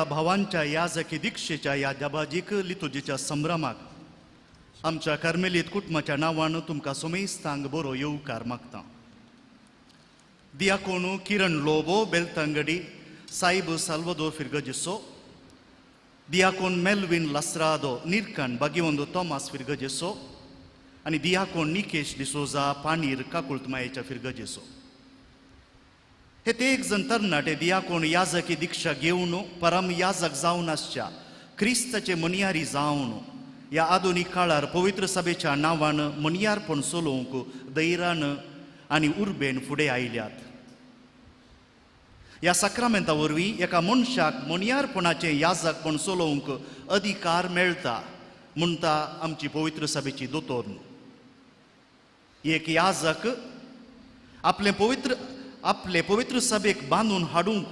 भावांच्या याजकी दीक्षेच्या ह्या दबाजीक लितुर्जीच्या संभ्रमाक आमच्या कार्मेलीत कुटुंबाच्या नांवान तुमकां सोमेस्तांक बरो येवकार मागता. दियाकोनू किरण लोबो बेलतंगडी साईब साल्वदोर फिरगजेसो, दियाकोन मेल्विन लास्रादो निरकण बागिवंदो तॉमास फिरगजेसो आनी दियाकोन निकेश डिसोजा पाणीर काकुळतमायेच्या फिरगजेसो. हे ते एक जण तरणाटे दियाकोन याजकी दीक्षा घेवन परम याजक जावन आसच्या क्रिस्ताचे मनियारी जावन ह्या आधुनीक काळार पवित्र सभेच्या नांवान मनियारपण चलोवंक धैर्यान आनी उर्बेन फुडें आयल्यात. ह्या साक्रामेंता वरवीं एका मनशाक मनियारपणाचें याजकपण चलोवंक अधिकार मेळटा म्हणटा आमची पवित्र सभेची दोतोर. एक याजक आपले पवित्र सभेक बांदून हाडूंक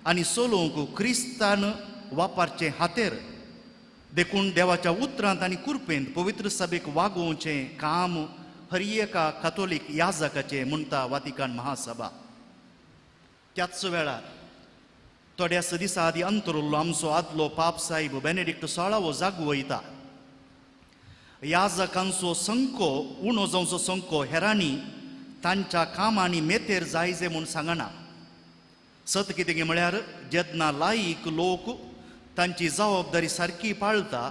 आनी चलोवंक क्रिस्तान वापरचें हातेर देखून देवाच्या उतरांत आनी कुरपेंत पवित्र सभेक वागोवचें काम हर एका कातोलीक याजकाचें म्हणटा वातिकान महासभा. त्याच वेळार थोड्याच दिसा आदीं अंतरुल्लो आमचो आदलो पाप साहेब बेनेडिक्ट सोळावो जागो वयता. याजकांचो संको उणो जावचो संको हेरांनी तांच्या कामांनी मेतेर जायजे म्हूण सांगना. सत कितें म्हळ्यार जेन्ना लायक लोक तांची जबाबदारी सारकी पाळटा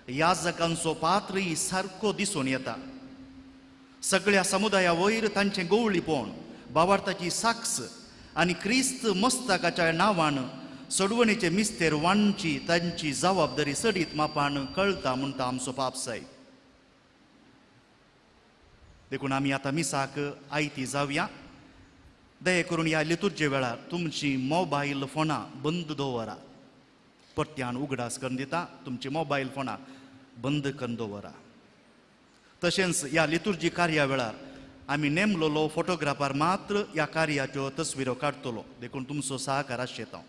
याजकांचो पात्रय सारको दिसून येता. सगळ्या समुदाया वयर तांचें गवळीपण बावार्थाची साक्स आनी क्रिस्त मस्तकाच्या नांवान सोडवणेचे मिस्तेर वांडची तांची जबाबदारी चडीत मापान कळटा म्हणटा आमचो पाप साहेब. देखून आमी आतां मिसाक आयती जावया. दया करून ह्या लितुर्जे वेळार तुमची मोबायल फोनां बंद दवरा. परत्यान उगडास करून दिता तुमची मोबायल फोनां बंद करून दवरा. तशेंच ह्या लितुर्जी कार्या वेळार आमी नेमलोलो फोटोग्राफर मात्र ह्या कार्याच्यो तस्विरो काडटलो देखून तुमचो सहकार आशेता.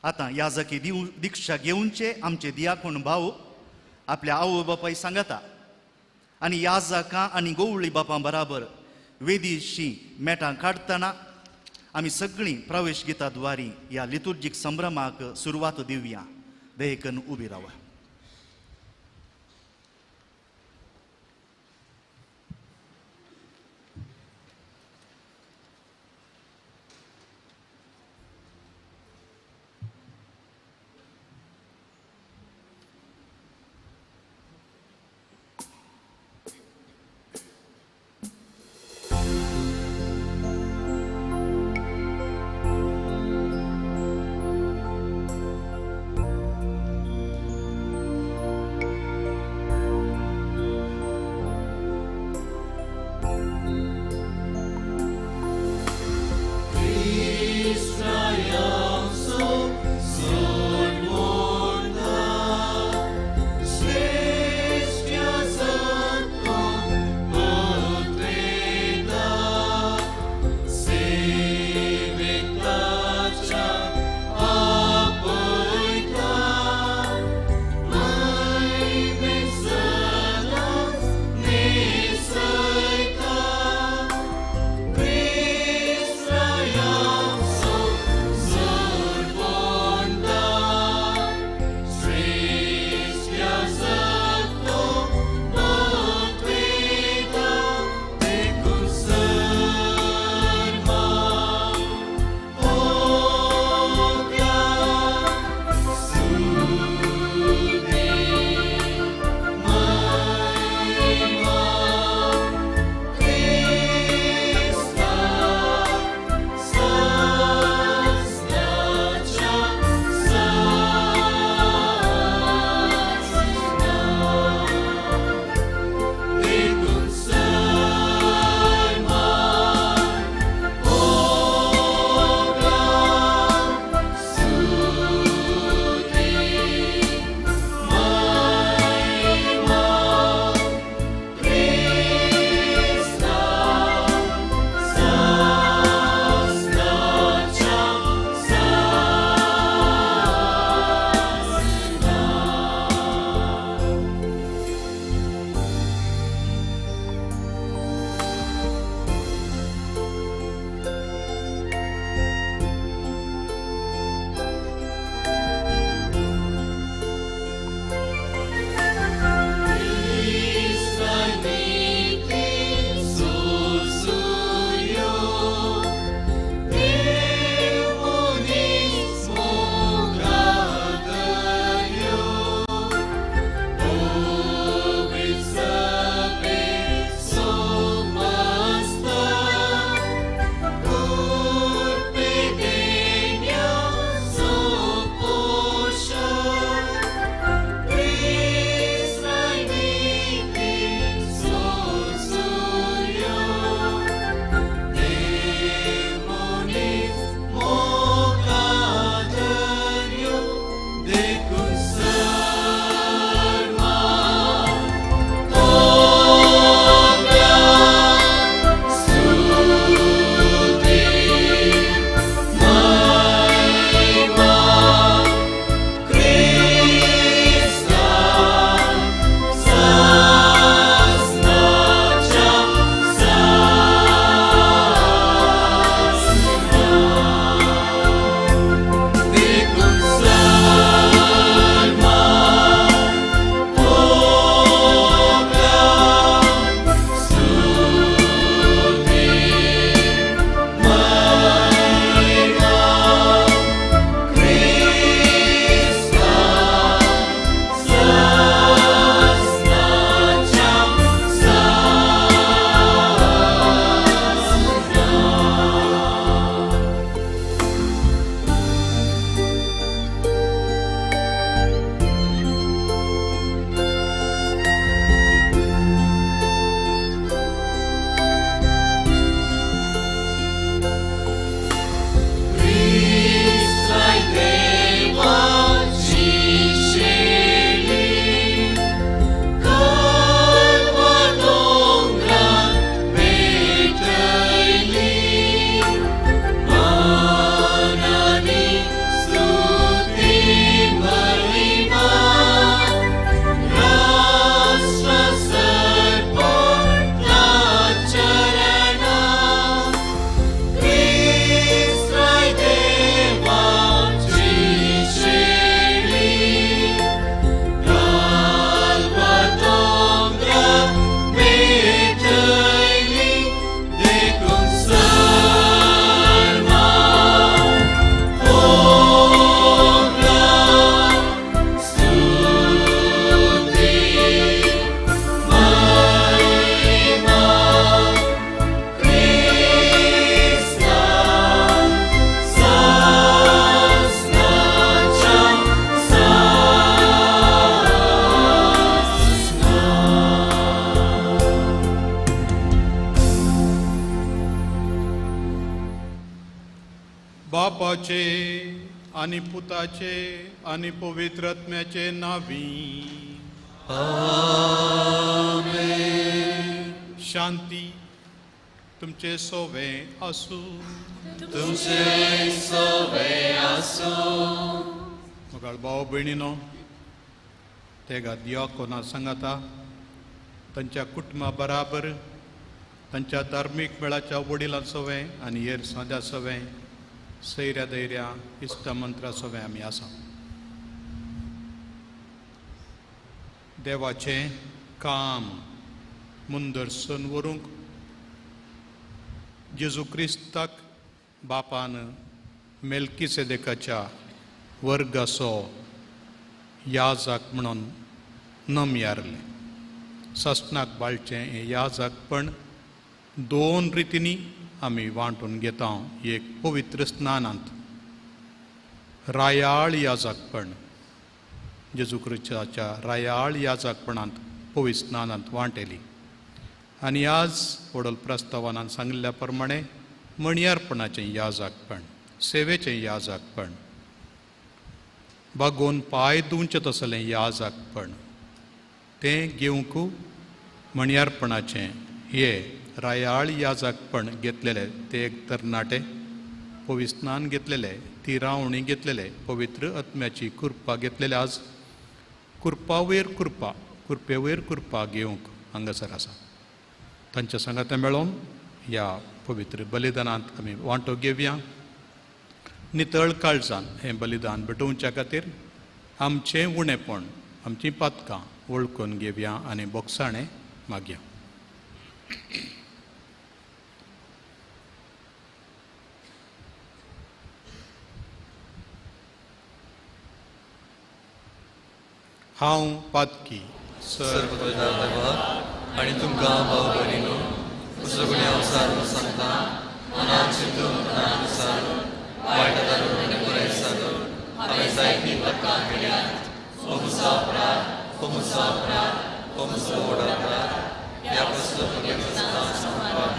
आतां याजकी दीक्षा घेवचे आमचे दियाकोण भाव आपल्या आवय बापाय सांगता आनी याजकां आनी गोवळी बापां बराबर वेदीशी मेटां काडटना आमी सगळीं प्रवेश गिता द्वारी ह्या लितुर्जीक संभ्रमाक सुरवात दिवया. देखून उबी रावा. आनी पुताचे आनी पवित्र आत्म्याचे नावी. शांती तुमचे सोवे आसूं. तुमचे सोवे आसूं. मोगाळ भाव भयणीनो, तेगा दियाकोना सांगाता तांच्या कुटुंबा बराबर तांच्या धार्मीक मेळाच्या वडिलां सोवे आनी हेर साद्या सोवे सैऱ्या दैऱ्या इश्ट मंत्रा सोवे आमी आसा. देवाचें काम मुंदरसन व्हरूंक जेजू क्रिस्ताक बापान मेल्किसेदेकाच्या वर्गाचो याजक म्हणून नमयारलें. सासणाक बाळचें हें याजकपण दोन रितींनी आमी वांटून घेता. एक पवित्र स्नानांत रायाळ याजकपण, जेजू क्रिस्ताच्या रायाळ याजकपणांत पवित्र स्नानांत वांटेली. आनी आज व्हडल प्रस्तावनान सांगिल्ल्या प्रमाणे मणयारपणाचें याजकपण, सेवेचें याजकपण, बागोवन पांय धुवचें तसलें याजकपण, तें घेवंक मणयारपणाचें हे रायाळ याजकपण घेतलेले ते एक तरणाटे पवित्र स्नान घेतलेले, ती रावणी घेतलेले, पवित्र आत्म्याची कृपा घेतलेले आज कृपा वयर कृपा, कृपे वयर कृपा घेवंक हांगासर आसा. तांच्या सांगाता मेळोवन ह्या पवित्र बलिदानांत आमी वांटो घेवया. नितळ काळजान हें बलिदान भेटोवच्या खातीर आमचें उणेपण, आमचीं पातकां वळखून घेवया आनी बोगसाणें मागया. हांव पातकी सर्वपदार देवा आनी तुमकां भाव भयणीनो म्हजो गुन्यांव सारून सांगता, मनान चिंतून मनान विचारून वायट धरून आनी बरें सारून हांवें जायतीं पातकां केल्यांत. हो म्हजो अपराध, हो म्हजो अपराध, हो म्हजो व्हड अपराध. ह्या पासून म्हगे सदांच सांगपाक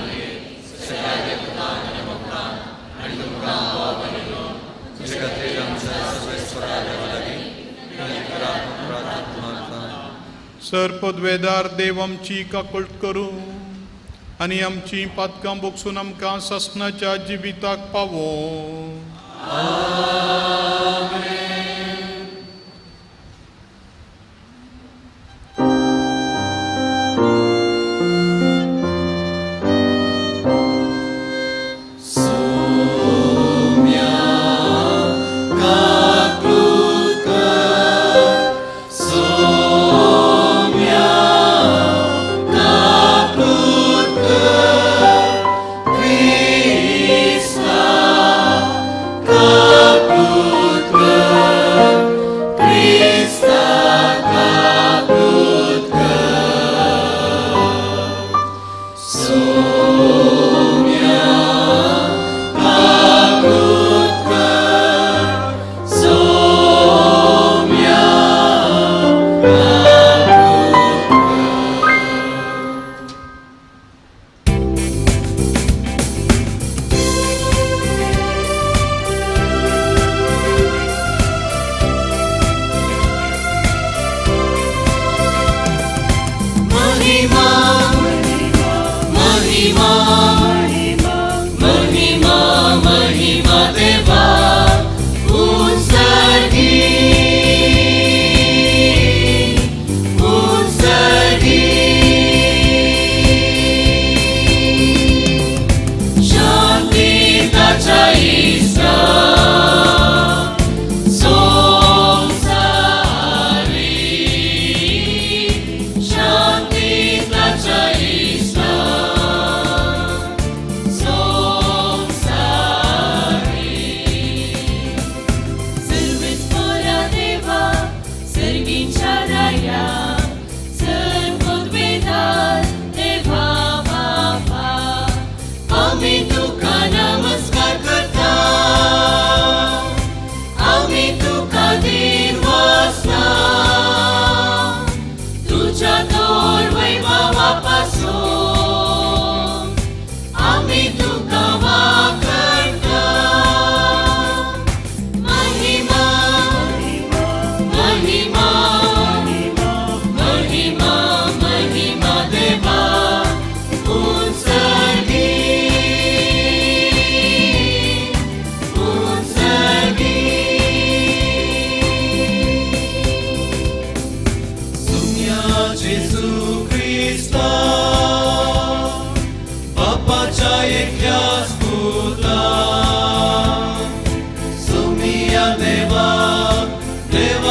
सगळ्या देवतांक आनी भक्तांक आनी तुमकां भाव भयणीनो तुमचे खातीर आमच्या सर्वेस्वरा देवा लागीं विनंती करात प्रार्थना मागता. सर पदवेदार देव आमची काकळट करूं आनी आमची पातकां बोगसून आमकां सासणाच्या जिविताक पावो.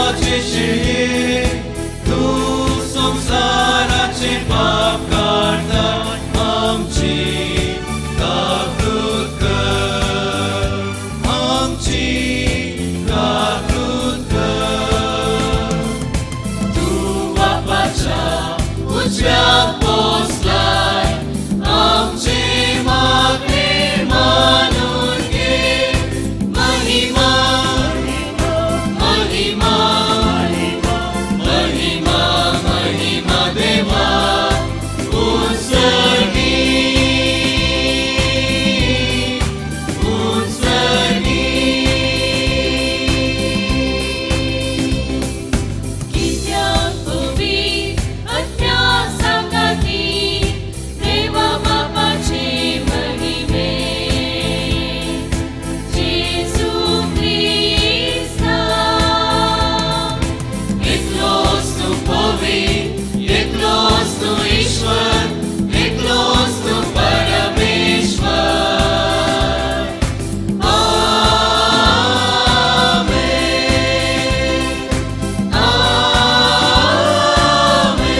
देवाचे शेळये तूं संवसाराचे पाप काडटा आमची काकूत कर आमची काकूत कर तूं बापाच्या उजव्या पोसलाय आमचे मागणे मानून घे महिमा महिमा महिमा महिमा देवा उत्सर्गी उत्सर्गी कित्याक पवित्र आत्म्या सांगाती देवा बापाचे महिमे जेजू क्रिस्ता एकलोच तूं पवित्र एकलोच तूं ईश्वर एकलोच तूं परमेश्वर आमेन आमेन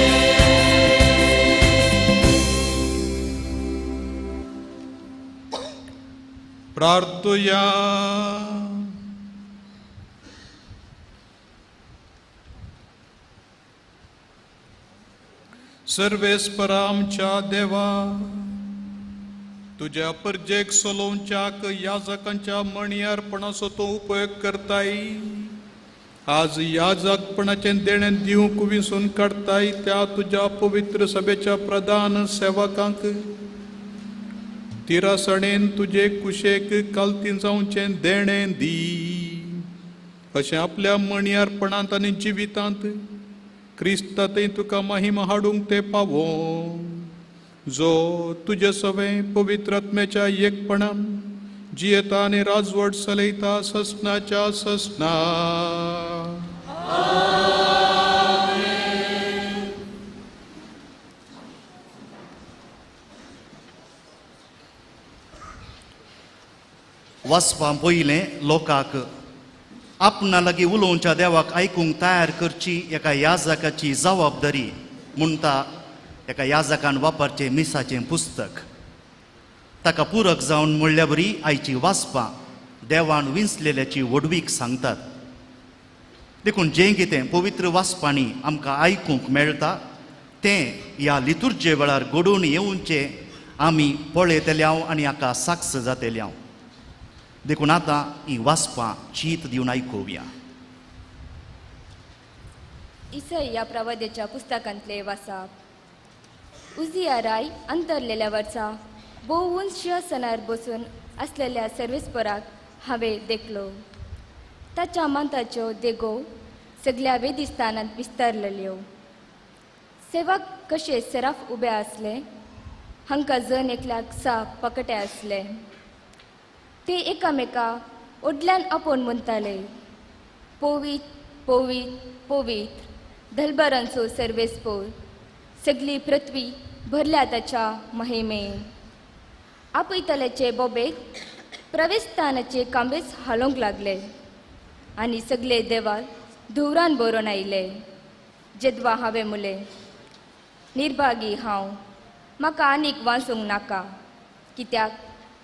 प्रार्थुया. सर्वेस्परा आमच्या देवा, तुज्या परजेक सोलोवच्याक याजकांच्या मणयारपणाचो तूं उपयोग करताय. आज याजकपणाचें देणें दिवंक विसून काडताय त्या तुज्या पवित्र सभेच्या प्रधान सेवकांक तिरासणेन तुजे कुशेक कालती जावचें देणें दी. अशें आपल्या मणयारपणांत आनी जिवितांत क्रिस्तांतय तुका महिमा हाडूंक ते पावो, जो तुजे सवें पवित्र आत्म्याच्या एकपणान जियेता आनी राजवट चलयता ससनाच्या ससना. वाचपा पयलें लोकांक आपणा लागीं उलोवच्या देवाक आयकूंक तयार करची एका याजकाची जबाबदारी म्हणटा एका याजकान वापरचें मिसाचें पुस्तक. ताका पुरक जावन म्हणल्या बरी आयची वाचपां देवान विंचलेल्याची व्हडवीक सांगतात. देखून जें कितें पवित्र वाचपांनी आमकां आयकूंक मेळटा तें ह्या लितुर्जे वेळार घडोवन येवचें आमी पळयतले हांव आनी हाका साक्ष जातले हांव. देखून आतां ही वाचपां चीत दिवन आयकुया. इसय ह्या प्रवाद्याच्या पुस्तकांतले वासाप. उजिया राय अंतरलेल्या वर्सा भोव उंच शिंवासनार बसून आसलेल्या सर्वेस्पराक हांवें देखलो. ताच्या मांताच्यो देगो सगल्या वेदिस्थानांत विस्तारलेल्यो. सेवक कशे सेराफ उबे आसले, हांकां जण एकल्याक सा पकटे आसले. ते एकामेका ओडल्यान आपोवन म्हणटाले, पवित्र पवित्र पवित्र धलबरांचो सर्वेस्पोर, सगली पृथ्वी भरल्या ताच्या महिमेन. आपयतल्याचे बोबेक प्रवेशस्थानाचे कांबेच हालोवंक लागले आनी सगले देवाल धुवरान बरोवन आयले. जेदवा हांवें मुले, निर्भागी हांव, म्हाका आनीक वाचूंक नाका, कित्याक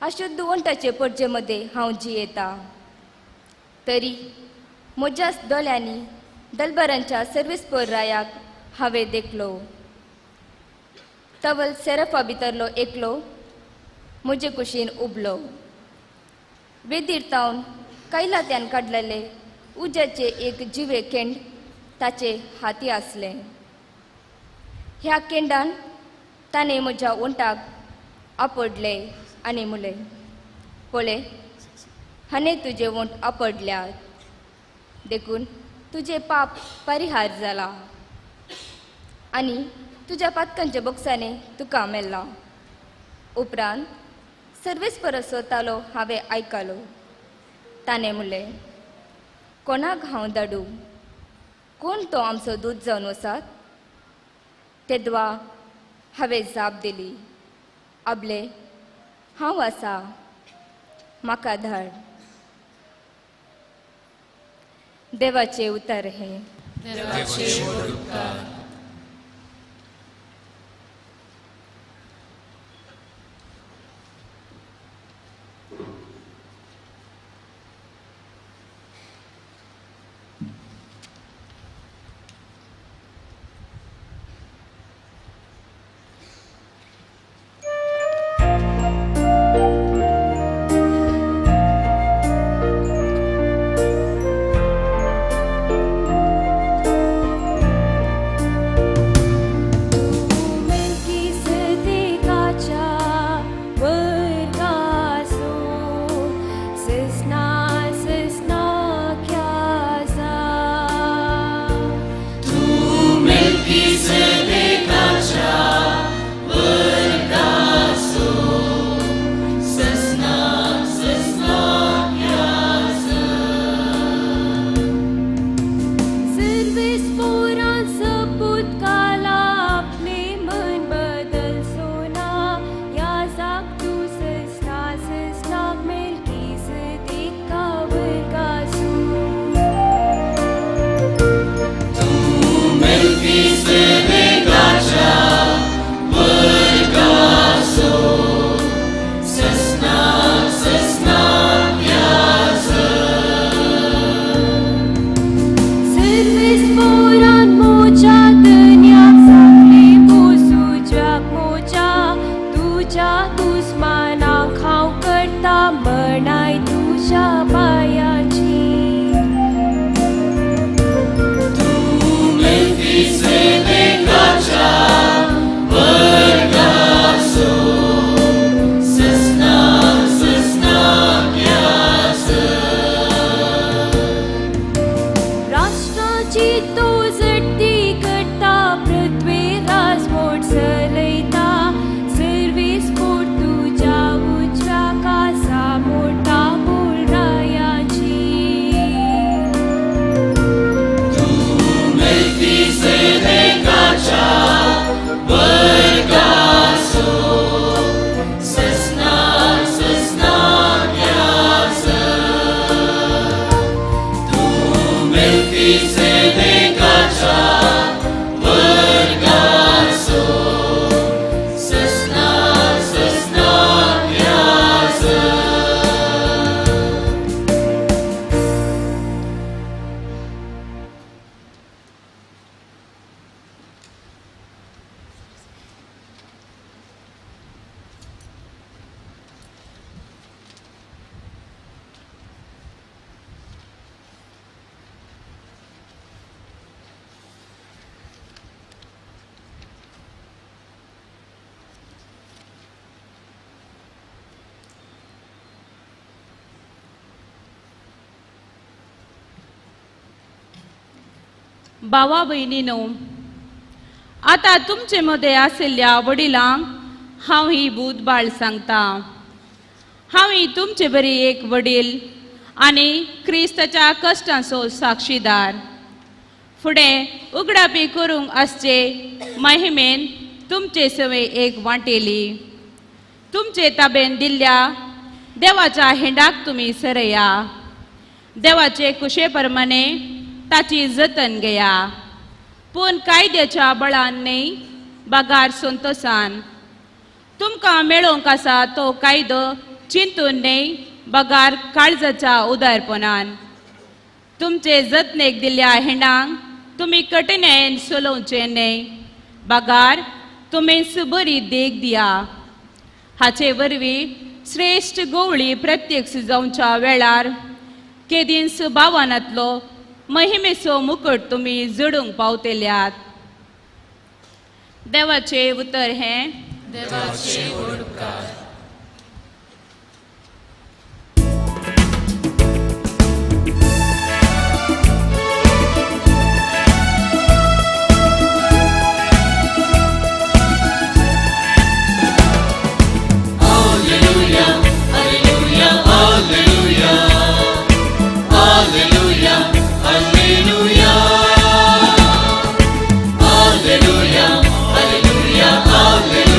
अशुद्ध वण्टाचे परजे मदें हांव जियेता. तरी म्हज्याच दोळ्यांनी दलबरांच्या सर्वेस्पोर रायाक हांवें देखलो. तवल सेरफा भितरलो एकलो म्हजे कुशीन उबलो. वेदीर तावन कैलात्यान काडलेले उज्याचे एक जिवे केंड ताचे हाती आसलें. ह्या केंडान ताणें म्हज्या ओंठाक आपडले आनी मुले, पळय हाणें तुजे ओंठ आपडल्यात, देखून तुजें पाप परिहार जाला आनी तुज्या पातकांच्या बोक्सांनी तुका मेल्ला. उपरांत सर्वेस्पराचो तालो हांवें आयकलो. ताणें म्हणलें, कोणाक हांव धाडूं? कोण तो आमचो दूत जावन वसात? तेदवा हांवें जाप दिली, आबले हांव आसा, म्हाका धाड. देवाचे उतर हे. देवाचे व्हड उपकार. भावा भयणीनो, आतां तुमचे मदें आशिल्ल्या वडिलांक हांव ही भूत बाळ सांगता. हांव ही तुमचे बरी एक वडील आनी क्रिस्ताच्या कश्टांचो साक्षीदार. फुडें उगडापी करूंक आसचे महिमेन तुमचे सवे एक वांटेली. तुमचे ताबेन दिल्ल्या देवाच्या हेंडाक तुमी सरया. देवाचे कुशे प्रमाणे ताची जतन घेया, पूण कायद्याच्या बळान न्हय बगार संतोसान. तुमकां मेळोवंक आसा तो कायदो चिंतून न्हय बगार काळजाच्या उदारपणान. तुमचे जतनेक दिल्ल्या हेंडांक तुमी कठिणायेन चलोवचें न्हय बगार तुमीच बरी देख दिया. हाचे वरवीं श्रेश्ठ गोवळी प्रत्यक्ष जावच्या वेळार केदींच भावनांतलो महिमेचो मुकट तुमी जोडूंक पावतल्यात. देवाचें उतर हें. देवाचे व्हड उपकार. Hallelujah, hallelujah, hallelujah.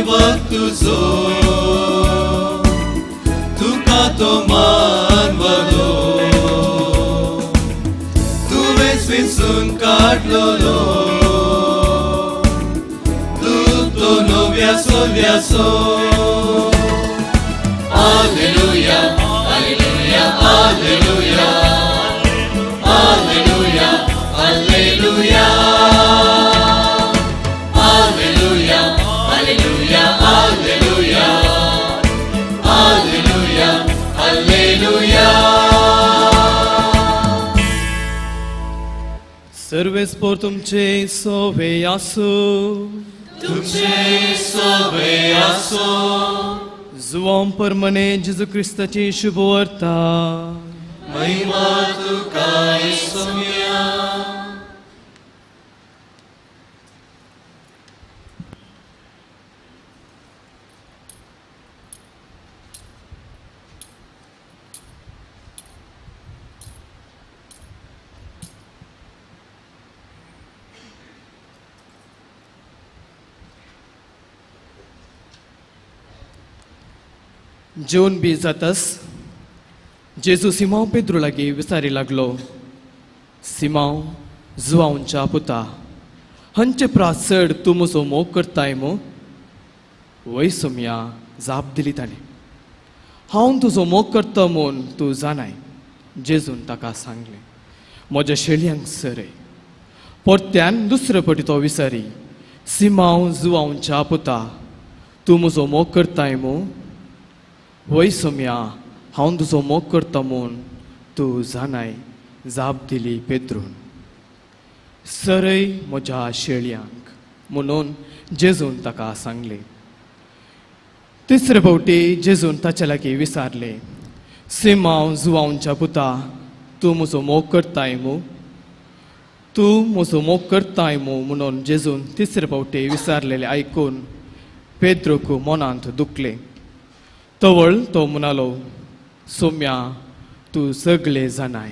सेवक तुजो तुका तो मानवलो तुवें विसून काडलोलो तूं तो नव्या सोव्यासो. Alleluia, alleluia, alleluia, alleluia, alleluia, alleluia, alleluia, alleluia, alleluia, alleluia. सर्वेस्पोर तुमचे सोवे आसू. तुमचे सोवे आसो. जुवां परमने जेजू क्रिस्ताची शुभवार्ता. महिमा तुका सोम्या. जेवन बी जातास जेजू सिमांव पेद्रू लागीं विचारी लागलो, सिमांव जुवांवच्या पुता, हंचे प्रास चड तूं म्हजो मोग करताय मू? वय सोमया, जाप दिली ताणें, हांव तुजो मोग करता म्हूण तूं जाणाय. जेजून ताका सांगलें, म्हज्या शेळयांक सरय. परत्यान दुसरे पटी तो विचारी, सिमांव जुवांवच्या पुता, तूं म्हजो मोग करताय मू? वय सोमया, हांव तुजो मोग करता म्हूण तूं जाणाय. जाप दिली पेद्रून, सरय म्हज्या शेळयांक. म्हणून जेजून ताका सांगलें. तिसरे फावटी जेजून ताच्या लागीं विचारलें, सिमांव जुवांवच्या पुता, तूं म्हजो मोग करताय मू? तूं म्हजो मोग करताय मू? म्हणून जेजून तिसरे फावटी विचारलेलें आयकून पेद्रूक मनांत दुखलें. तवळ तो म्हणालो, सोम्या, तूं सगळें जाणाय,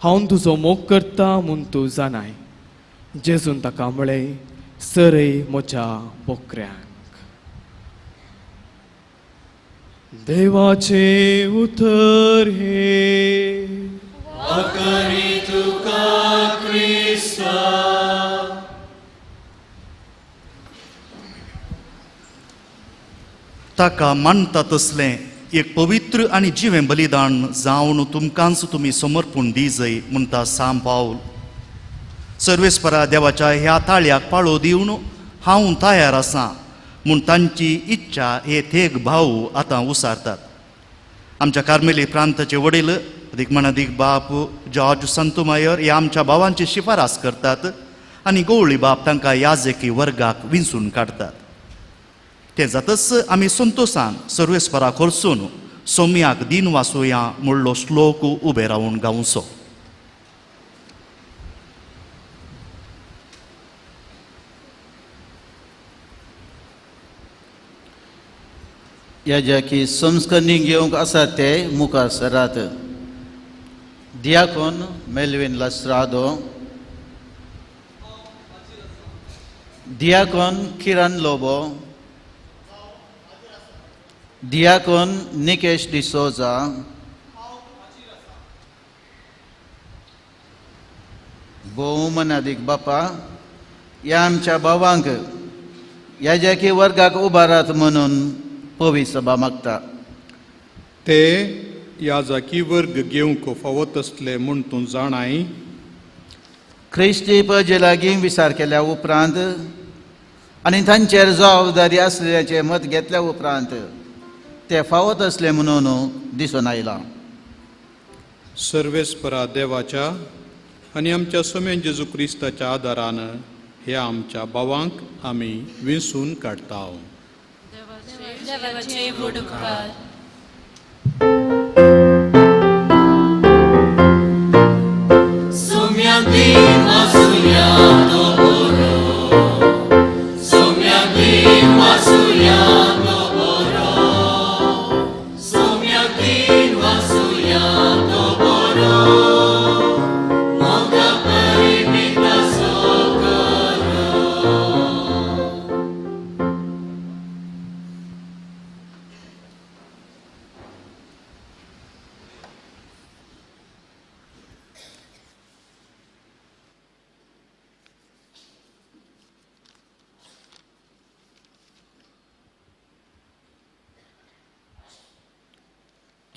हांव तुजो मोग करता म्हूण तूं जाणाय. जेजून ताका म्हळें, सरय म्हज्या बोकऱ्यांक. देवाचें उतर हें. वाकरी तुका क्रिस्ता. ताका मानता तसलें एक पवित्र आनी जिवें बलिदान जावन तुमकांच तुमी समर्पण दिजय म्हणटा साम पावल. सर्वेस्परा देवाच्या ह्या ताळ्याक पाळो दिवन हांव तयार आसा म्हूण तांची इच्छा हे थेग भाव आतां उसारतात. आमच्या कार्मेली प्रांताचे वडील अदीक मनादीक बाप जॉर्ज संतुमायर हे आमच्या भावांची शिफारस करतात आनी गवळी बाप तांकां याजकी वर्गाक विंचून काडटात. तें जातच आमी संतोशान सर्वेस्परा खर्चून सोम्याक दिन वासोया म्हणलो श्लोक उबे रावून गावचो. याजाकी संस्करणी घेवंक आसा ते मुखार सरात. दियाकोन मेलविन लास्रादो, दियाकोन किरण लोबो, दियाकोन निकेश डिसोजा, भोवमनादीक बापा ह्या आमच्या भावांक याजाकी वर्गाक उबारात म्हणून पवी सभा मागता. ते याजाकी वर्ग घेवंक फावत आसले म्हूण तूं जाणाय. क्रिस्ती पजे लागीं विचार केल्या उपरांत आनी तांचेर जबाबदारी आसल्याचें मत घेतल्या उपरांत ते फावत आसले म्हणून दिसून आयलां. सर्वेस्परा देवाच्या आनी आमच्या सोम्यान जेजू क्रिस्ताच्या आदारान ह्या आमच्या भावांक आमी विंचून काडटा. देवाचे व्हड उपकार. सोम्या दिन वासुया तो बरो, सोम्या दिन वासुया तो बरो, सोम्या दिन वासुया तो बरो, मोगा परिमिता सो करो.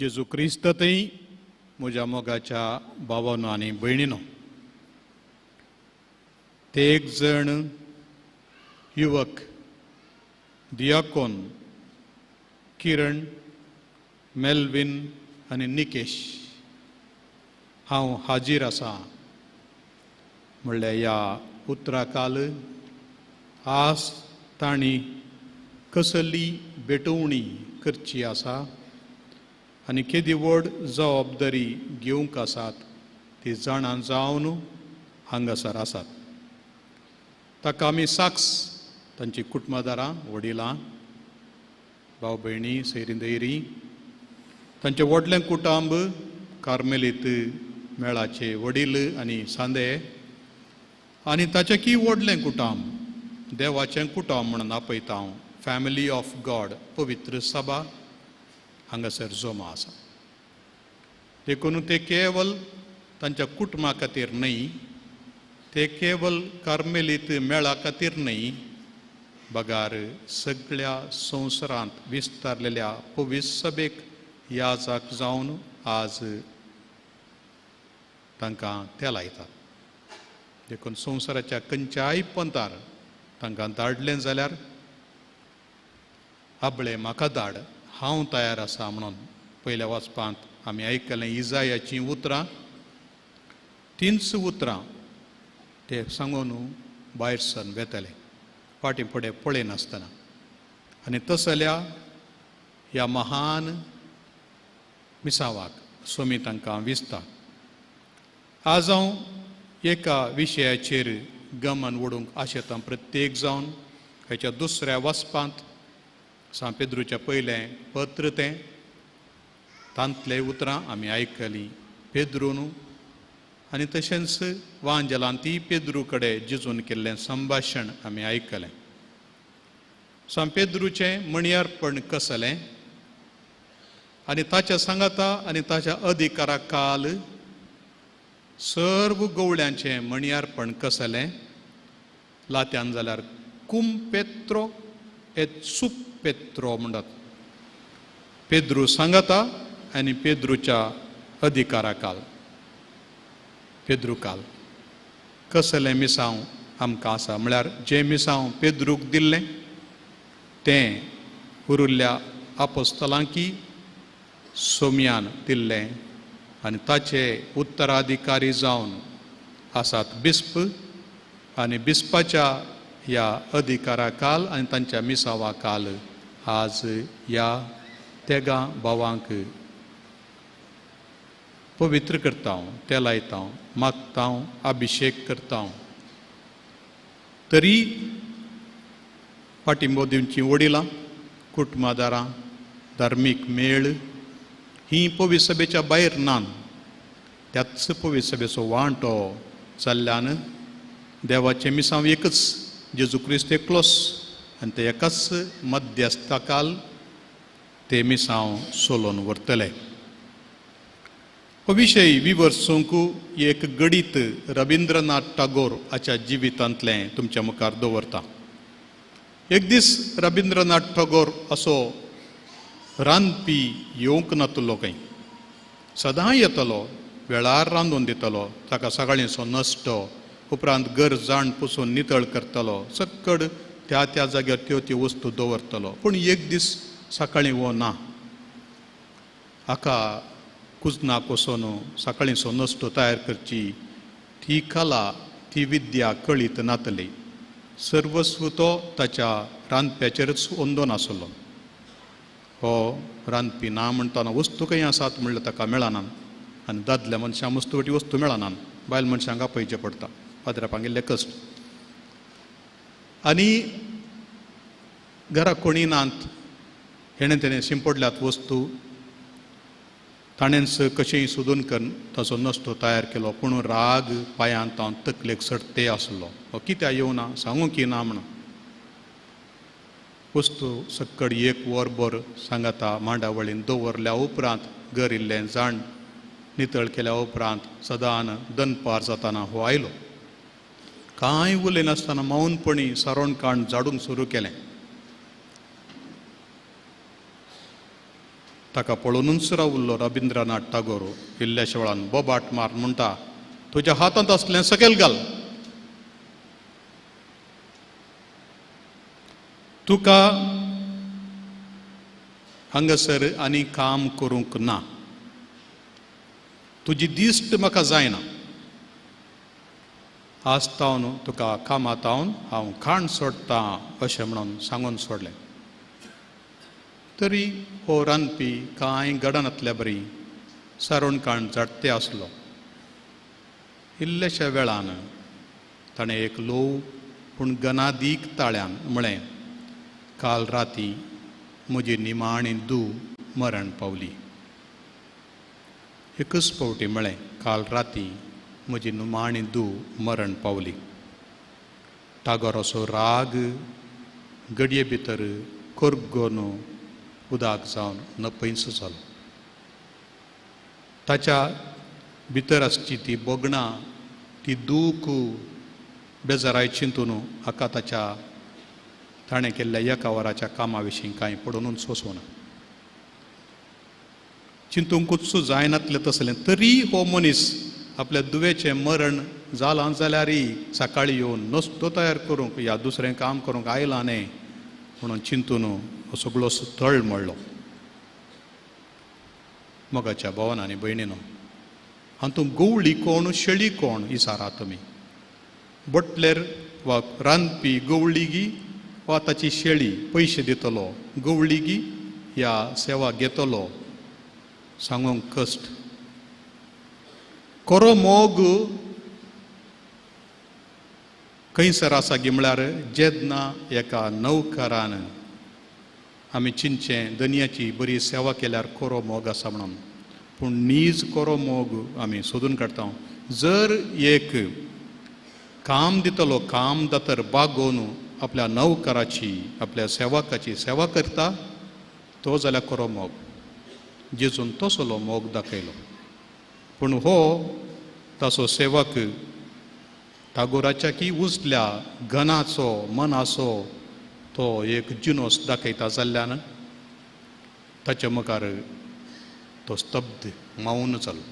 जेजू क्रिस्त थंय म्हज्या मोगाच्या भावानो आनी भयणीनो, ते एक जण युवक दियाकोन किरण, मेल्विन आनी निकेश हांव हाजीर आसा म्हणल्यार ह्या उतराकाल आज तांणी कसली भेटवणी करची आसा आनी केदी व्हड जबाबदारी घेवंक आसात ती जाणा जावन हांगासर आसात. ताका आमी साक्ष तांची कुटुंबादारां, वडिलां, भाव भयणी, सैरी दैरी, तांचें व्हडलें कुटुंब कार्मेलीत मेळाचे वडील आनी सांदे आनी ताचें की व्हडलें कुटुंब देवाचें कुटुंब म्हणून आपयता हांव, फॅमिली ऑफ गॉड, पवित्र सभा हांगासर जमा आसा. देखून ते केवल तांच्या कुटुंबा खातीर न्हय, ते केवल कार्मेलीत मेळा खातीर न्हय, बगार सगळ्या संवसारांत विस्तारलेल्या पवित्र सभेक याजक जावन आज तांकां तेलायतात. देखून संवसाराच्या खंयच्याय पंथार तांकां धाडलें जाल्यार आबळे म्हाका धाड, हांव तयार आसा म्हणून पयल्या वाचपांत आमी आयकलें इजायाचीं उतरां. तींच उतरां ते सांगून भायर सरून वेतले फाटीं फुडें पळयनासतना. आनी तसल्या ह्या महान मिसावाक स्वामी तांकां विसता. आज हांव एका विशयाचेर गमन ओडूंक आशेतां प्रत्येक जावन हेच्या दुसऱ्या वाचपांत सांत पेद्रूचें पयलें पत्र तें तांतले उतरां आमी आयकलीं पेद्रून आनी तशेंच वांजेलान ती पेद्रू कडेन जिजून केल्लें संभाशण आमी आयकलें. सांत पेद्रूचें मणयारपण कसलें आनी ताच्या सांगाता आनी ताच्या अधिकारा काल सर्व गवळ्यांचें मणयारपण कसलें, लात्यान जाल्यार कुम पेत्रो एत सुप पेत्रो म्हणटात. पेद्रू सांगाता आनी पेद्रूच्या अधिकारा काल, पेद्रू काल कसलें मिसांव आमकां आसा. म्हळ्यार जें मिसांव पेद्रूक दिल्लें तें उरिल्ल्या आपोस्तलांकी सोम्यान दिल्लें आनी ताचे उत्तराधिकारी जावन आसात बिस्प आनी बिस्पाच्या ह्या अधिकारा काल आनी तांच्या मिसावा काल आज ह्या तेगां भावांक पवित्र करता, तेलायता, मागता, अभिशेक करता. तरी पाठिंबो दिवची वडिलां, कुटुंबादारां, धार्मीक मेळ ही पवित्र सभेच्या भायर ना. त्याच पवित्र सभेचो वांटो जाल्ल्यान देवाचें मिसांव एकच, जेजू क्रिस्त एकलोच आनी ते एकाच मध्यस्थाकाल ते मिसांव सोलोवन व्हरतले. हो विशय विवर्सूंक एक गडीत रविंद्रनाथ टागोर हाच्या जिवितांतलें तुमच्या मुखार दवरता. एक दीस रविंद्रनाथ टागोर असो रांदपी येवंक नातलो, खंय सदां येतलो, वेळार रांदून दितलो, ताका सकाळींचो नश्टो, उपरांत घर जाण पुसून नितळ करतलो, सक्कड त्या त्या जाग्यार त्यो त्यो वस्तू दवरतलो. पूण एक दीस सकाळीं वो ना, हाका कुजनाक वचून सकाळींचो नश्टो तयार करची ती कला, ती विद्या कळीत नातली. सर्वस्व तो ताच्या रांदप्याचेरच अंदोन आसलो. हो रांदपी ना म्हणटना वस्तू खंय आसात म्हणल्यार ताका मेळना आनी दादल्या मनशांक वस्तू वटी वस्तू मेळना, बायल मनशांक आपयचें पडटा, पाद्रापांक इल्लें कश्ट. आनी घरा कोणी नात, हेणें तेणें शिंपडल्यात वस्तू, ताणेंच कशेंय सोदून करून ताचो नश्टो तयार केलो. पूण राग पांयांत हांव तकलेक सडते आसलो, हो कित्याक येवना सांगूंक की ना म्हणून. वस्तू सक्कड एक वरभर सांगाता मांडावळीन दवरल्या उपरांत घर इल्लें जाण नितळ केल्या उपरांत सदान दनपार जाताना हो आयलो. कांय उलयनासतना मौनपणी सारोण काण झाडूंक सुरू केलें. ताका पळोवनूच रावल्लो रविंद्रनाथ टागोर इल्ल्याशा वेळान बोबाट मार म्हणटा, तुज्या हातांत आसलें सकयल घाल, तुका हांगासर आनी काम करूंक ना, तुजी दिश्ट म्हाका जायना, आज तावन तुका कामातावन हांव खाण सोडटां अशें म्हणून सांगून सोडलें. तरी हो रांदपी कांय गडनातल्या बरी सारोण काण जाडते आसलो. इल्लेशा वेळान ताणें एक ल्हव पूण गनादीक ताळ्यान म्हळें, काल राती म्हजी निमाणी दू मरण पावली. एकच फावटी म्हळें, काल राती म्हजी निमाणी दू मरण पावली. टागोराचो राग गडये भितर कोरगोन उदक जावन नपयंच जालो. ताच्या भितर आसची ती बोगणां, ती दूख, बेजाराय चिंतून हाका ताच्या ताणें केल्ल्या एका वराच्या कामा विशीं कांय पडोवनूच वचूना, चिंतूंकूच जायनातलें तसलें. तरी हो मनीस आपल्या दुवेचें मरण जालां जाल्यारय सकाळीं येवन नस्तो तयार करूंक या दुसरें काम करूंक आयलां न्ही म्हणून चिंतून हो सगळो तळ मळ्ळो. मोगाच्या भावान आनी भयणीनो, हातूंत गवळी कोण शेळी कोण इसारा तुमी. बटलेर वा रांदपी गवळीगी वा ताची शेळी पयशे दितलो, गवळीगी या सेवा घेतलो, सांगूंक कश्ट. खरो मोग खंयसर आसा गी म्हळ्यार जेन्ना एका नौकरान आमी चिंतचें दनयाची बरी सेवा केल्यार खरो मोग आसा म्हणून, पूण नीज खरो मोग आमी सोदून काडटा. जर एक काम दितलो काम दातर बागोवन आपल्या नौकराची आपल्या सेवकाची सेवा करता तो जाल्यार खरो मोग. जेजून तसलो मोग दाखयलो. पूण हो ताचो सेवक टागोराच्या की उजल्या गनाचो मनाचो तो एक जिनोस दाखयता जाल्ल्यान ताच्या मुखार तो स्तब्ध मौन जालो.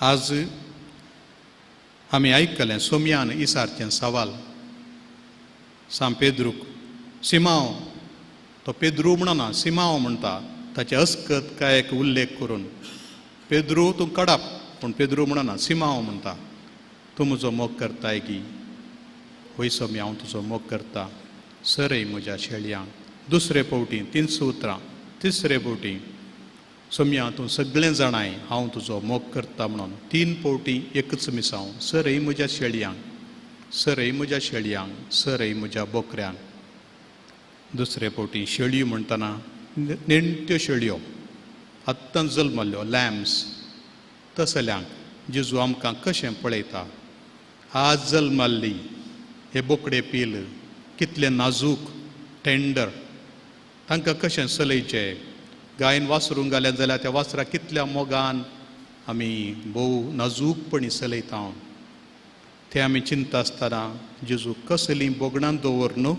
आज आमी आयकलें सोमयान इसारचें सवाल सांग पेद्रूक, सिमांव, तो पेद्रू म्हणना सिमांव म्हणटा, ताचे अस्कत काय एक उल्लेख करून पेद्रू तूं कडाप, पूण पेद्रू म्हणना सिमांव म्हणटा, तूं म्हजो मोग करताय की? वय सोमी हांव तुजो मोग करता, सरय म्हज्या शेळयांक. दुसरे फावटी 300 उतरां, तिसरे फावटी सोमया तूं सगळें जाणाय हांव तुजो मोग करता म्हणून. 3 फावटी एकच मिसांव, सरय म्हज्या शेळयांक, सरय म्हज्या शेळयांक, सरय म्हज्या बोकऱ्यांक. दुसरे फावटी शेळयो म्हणटना नेणट्यो शेळयो आत्तां जल्मल्ल्यो लॅम्स तसल्यांक जेजू आमकां कशें पळयता. आज जल्मल्ली हे बोकडे पील कितले नाजूक टेंडर, तांकां कशें चलयचें. गायन वासरूंक घालें जाल्यार त्या वासराक कितल्या मोगान आमी भोव नाजूकपणी चलयता. तें आमी चिंता आसतना जेजू कसलीं बोगणां दवर न्हू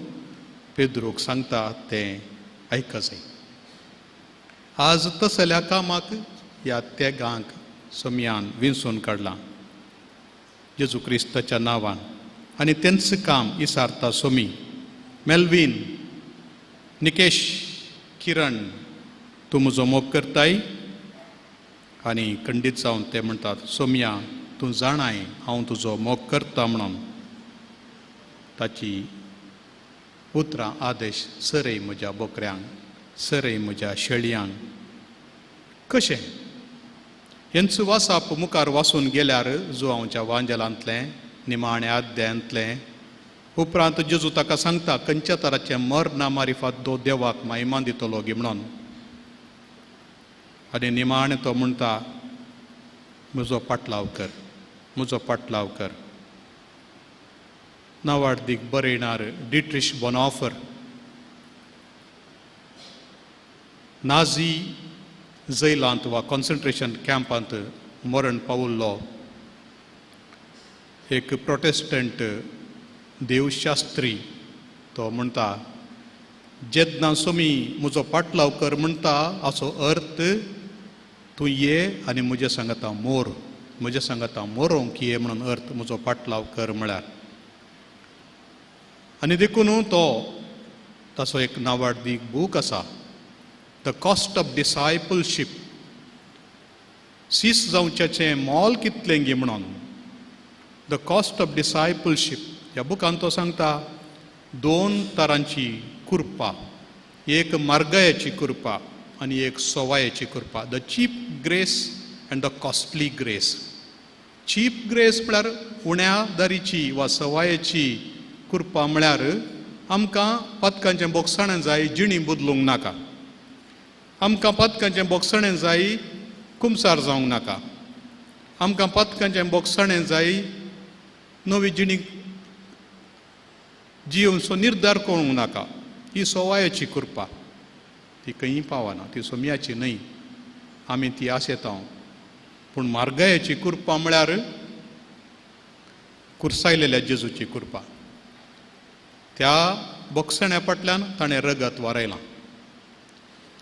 पेद्रूक सांगता तें आयक जाय. आज तसल्या कामाक ह्या तेगांक सोमयान विंचून काडलां जेजू क्रिस्ताच्या नांवान, आनी तेंच काम इसारता सोमी. मेल्वीन, निकेश, किरण, तूं म्हजो मोग करताय? आनी खंडीत जावन ते म्हणटात, सोमया तूं जाणाय हांव तुजो मोग करता म्हणून. ताची उतरां आदेश, सरय म्हज्या बोकऱ्यांक, सरय म्हज्या शेळयांक. कशें हेंच वासाप मुखार वाचून गेल्यार जुवांवच्या वांजेलांतलें निमाण्या अध्यायांतलें उपरांत जेजू ताका सांगता खंयच्या तराचें मरणा मारिफात दो देवाक मायमान दितलो गी म्हणून. आनी निमाणें तो म्हणटा म्हजो पाटलाव कर, म्हजो पाटलाव कर. नावाडदीक बरयणार डिट्रिश बोनॉफर नाझी जैलांत वा कॉन्सन्ट्रेशन कॅम्पांत मरण पावल्लो एक प्रोटेस्टंट देवशास्त्री. तो म्हणटा जेन्ना सोमी म्हजो पाटलाव कर म्हणटा हाचो अर्थ तूं ये आनी म्हजे सांगता मोर, म्हजे सांगता मोरोंक ये म्हणून अर्थ म्हजो पाटलाव कर म्हळ्यार. आनी देखून तो ताचो एक नावाडदीक बूक आसा, the cost of discipleship, सीस जावच्याचें मोल कितलें गी म्हणून. The cost of discipleship ह्या बुकान तो सांगता दोन तरांची कृपा, एक मार्गायाची कृपा आनी एक सवायेची कृपा. The cheap grace and the costly grace. Cheap grace म्हळ्यार उण्या दरीची वा सवायेची कृपा म्हळ्यार आमकां पदकांचें बोगसाणें जाय, जिणी बदलूंक नाका. आमकां पदकांचें बोगसाणें जाय, कुमसार जावंक नाका. आमकां पदकांचें बोगसाणें जाय, नवी जिणी जियोवचो निर्धार करूंक नाका. ही सवायेची कृपा, ती खंयी पावना, ती सोम्याची न्हय, आमी ती आशेता. पूण मार्गायेची कृपा म्हळ्यार कुर्सायलेल्या जेजूची कृपा. त्या बोगसण्या फाटल्यान ताणें रगत वारयलां,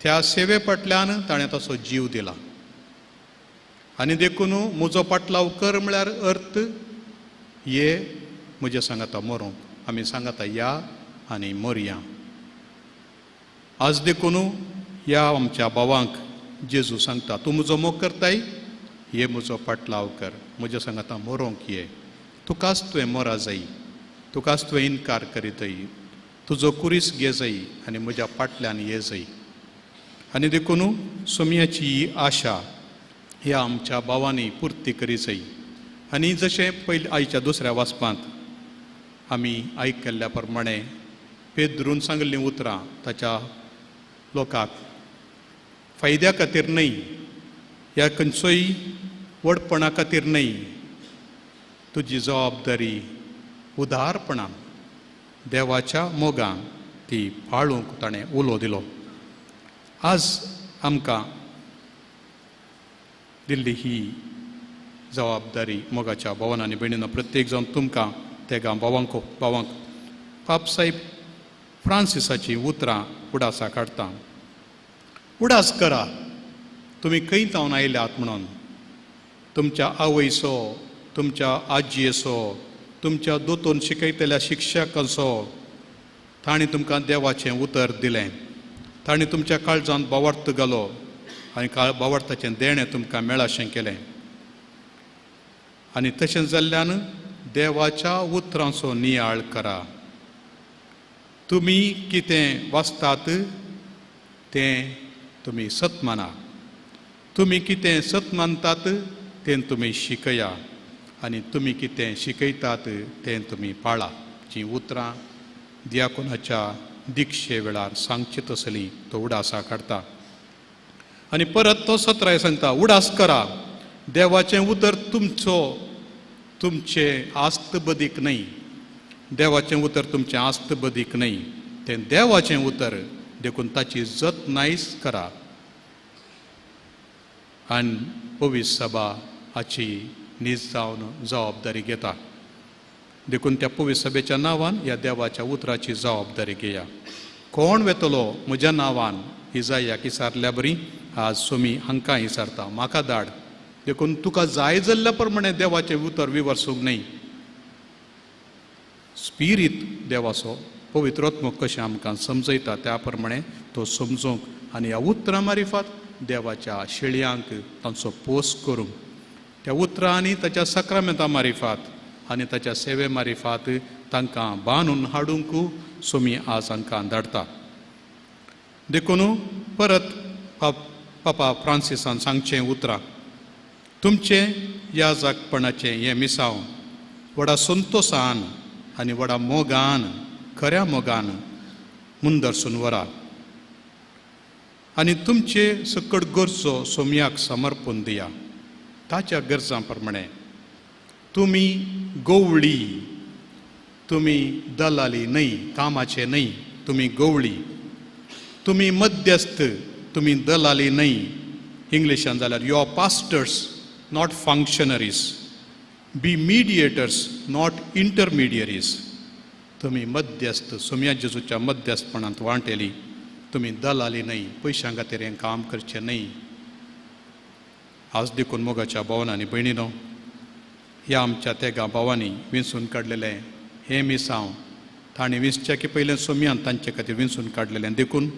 त्या सेवे फाटल्यान ताणें तसो जीव दिला. आनी देखून म्हजो पाटलाव कर म्हळ्यार अर्थ ये म्हजे सांगाता मरोंक, आमी सांगाता या आनी मोरया. आज देखून ह्या आमच्या भावांक जेजू सांगता तूं म्हजो मोग करताय, ये म्हजो पाटलाव कर, म्हज्या सांगाता मरोंक ये. तुकाच तुवें मोरा जाय, तुकाच तुवें इनकार करीतय, तुजो कुरीस घे जाय आनी म्हज्या फाटल्यान ये जाय. आनी देखून सोम्याची ही आशा ह्या आमच्या भावांनी पुर्ती करी जाय. आनी जशें पयलीं आयच्या दुसऱ्या वाचपांत आमी आयकल्ल्या प्रमाणे पेद्रून सांगिल्लीं उतरां ताच्या लोकांक फायद्या खातीर न्हय, ह्या खंयचोय व्हडपणा खातीर न्हय, तुजी जबाबदारी उदारपणान देवाच्या मोगान ती पाळूंक ताणें उलो दिलो. आज आमकां दिल्ली ही जबाबदारी मोगाच्या भोवान आनी भयणीनो, प्रत्येक जावन तुमकां तेगां भावांक भावांक पापसाहेब फ्रांसिसाची उतरां उडासा काडटा. उडास करा तुमी खंय जावन आयल्यात म्हणून, तुमच्या आवयचो, तुमच्या आजयेचो, तुमच्या दोतोन शिकयतल्या शिक्षकांचो, तांणी तुमकां देवाचें उतर दिलें, तांणी तुमच्या काळजांत बावार्थ घालो आनी बावार्थाचें देणें तुमकां मेळाशें केलें. आनी तशें जाल्ल्यान देवाच्या उतरांचो नियाळ करा. तुमी कितें वाचतात तें तुमी सत माना, तुमी कितें सत मानतात तें तुमी शिकया, आनी तुमी कितें शिकयतात तें तुमी पाळा. जीं उतरां दियाकोनाच्या दिक्षे वेळार सांगची तसली तो उडासा काडटा. आनी परत तो सत्राय सांगता उडास करा, देवाचें उतर तुमचो तुमचे आस्त बदीक न्हय, देवाचें उतर तुमचें आस्त बदीक न्हय, तें देवाचें उतर, देखून ताची जतनायच करा. आनी पवित्र सभा हाची नीज जावन जबाबदारी घेता, देखून त्या पवित्र सभेच्या नांवान ह्या देवाच्या उतराची जबाबदारी घेया. कोण वेतलो म्हज्या नांवान इजायाक विचारल्या बरी आज सोमी हांकां विचारता म्हाका धाड. देखून तुका जाय जाल्ल्या प्रमाणे देवाचें उतर विवर्सूंक न्हय, स्पिरीत देवाचो पवित्रात्मक कशें आमकां समजयता त्या प्रमाणे तो समजूंक आनी ह्या उतरां मारिफात देवाच्या शेळयांक तांचो पोस करूंक, त्या उतरांनी ताच्या सक्रामेंता मारिफात आनी ताच्या सेवे मारिफात तांकां बांदून हाडूंक सोमी आज हांकां धाडटा. देखून परत पापा फ्रांसिसान सांगचें उतरां तुमचें ह्या जागपणाचें हें मिसांव व्हडा संतोसान आनी व्हडा मोगान, खऱ्या मोगान मुंदरसून वरा आनी तुमचे सकट गरजो सोमयाक समर्पण दिया. ताच्या गरजां प्रमाणे तुमी गवळी, तुमी दलाली न्हय, कामाचे न्हय, तुमी गवळी, तुमी मध्यस्थ, तुमी दलाली न्हय. इंग्लिशान जाल्यार you are pastors not functionaries, be mediators not intermediaries. तुमी मध्यस्थ सोमया जेजूच्या मध्यस्थपणांत वांटेली. तुमी दलाली न्हय, पयशां खातीर हें काम करचें न्हय. आज देखून मोगाच्या भावान आनी भयणीनो, ह्या आमच्या तेगा भावांनी विंचून काडलेलें हें मिसांव तांणी विंचच्या की पयलें सोमयान तांचे खातीर विंचून काडलेलें. देखून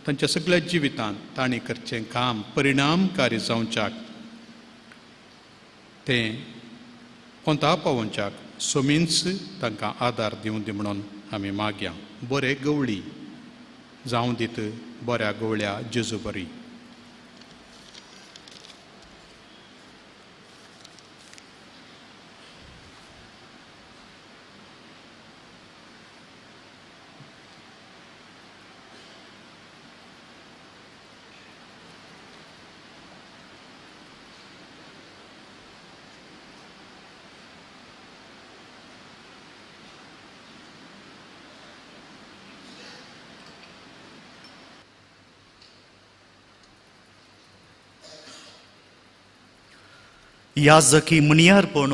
तांच्या सगळ्या जिवितांत तांणी करचें काम परिणामकारी जावच्याक, तें कोंता पावोवच्याक सोमींच तांकां आदार दिवं दी म्हणून आमी मागया. बरे गवळी जावं दीत बऱ्या गवळ्या जेजू बरी. याजकी म्हणयारपण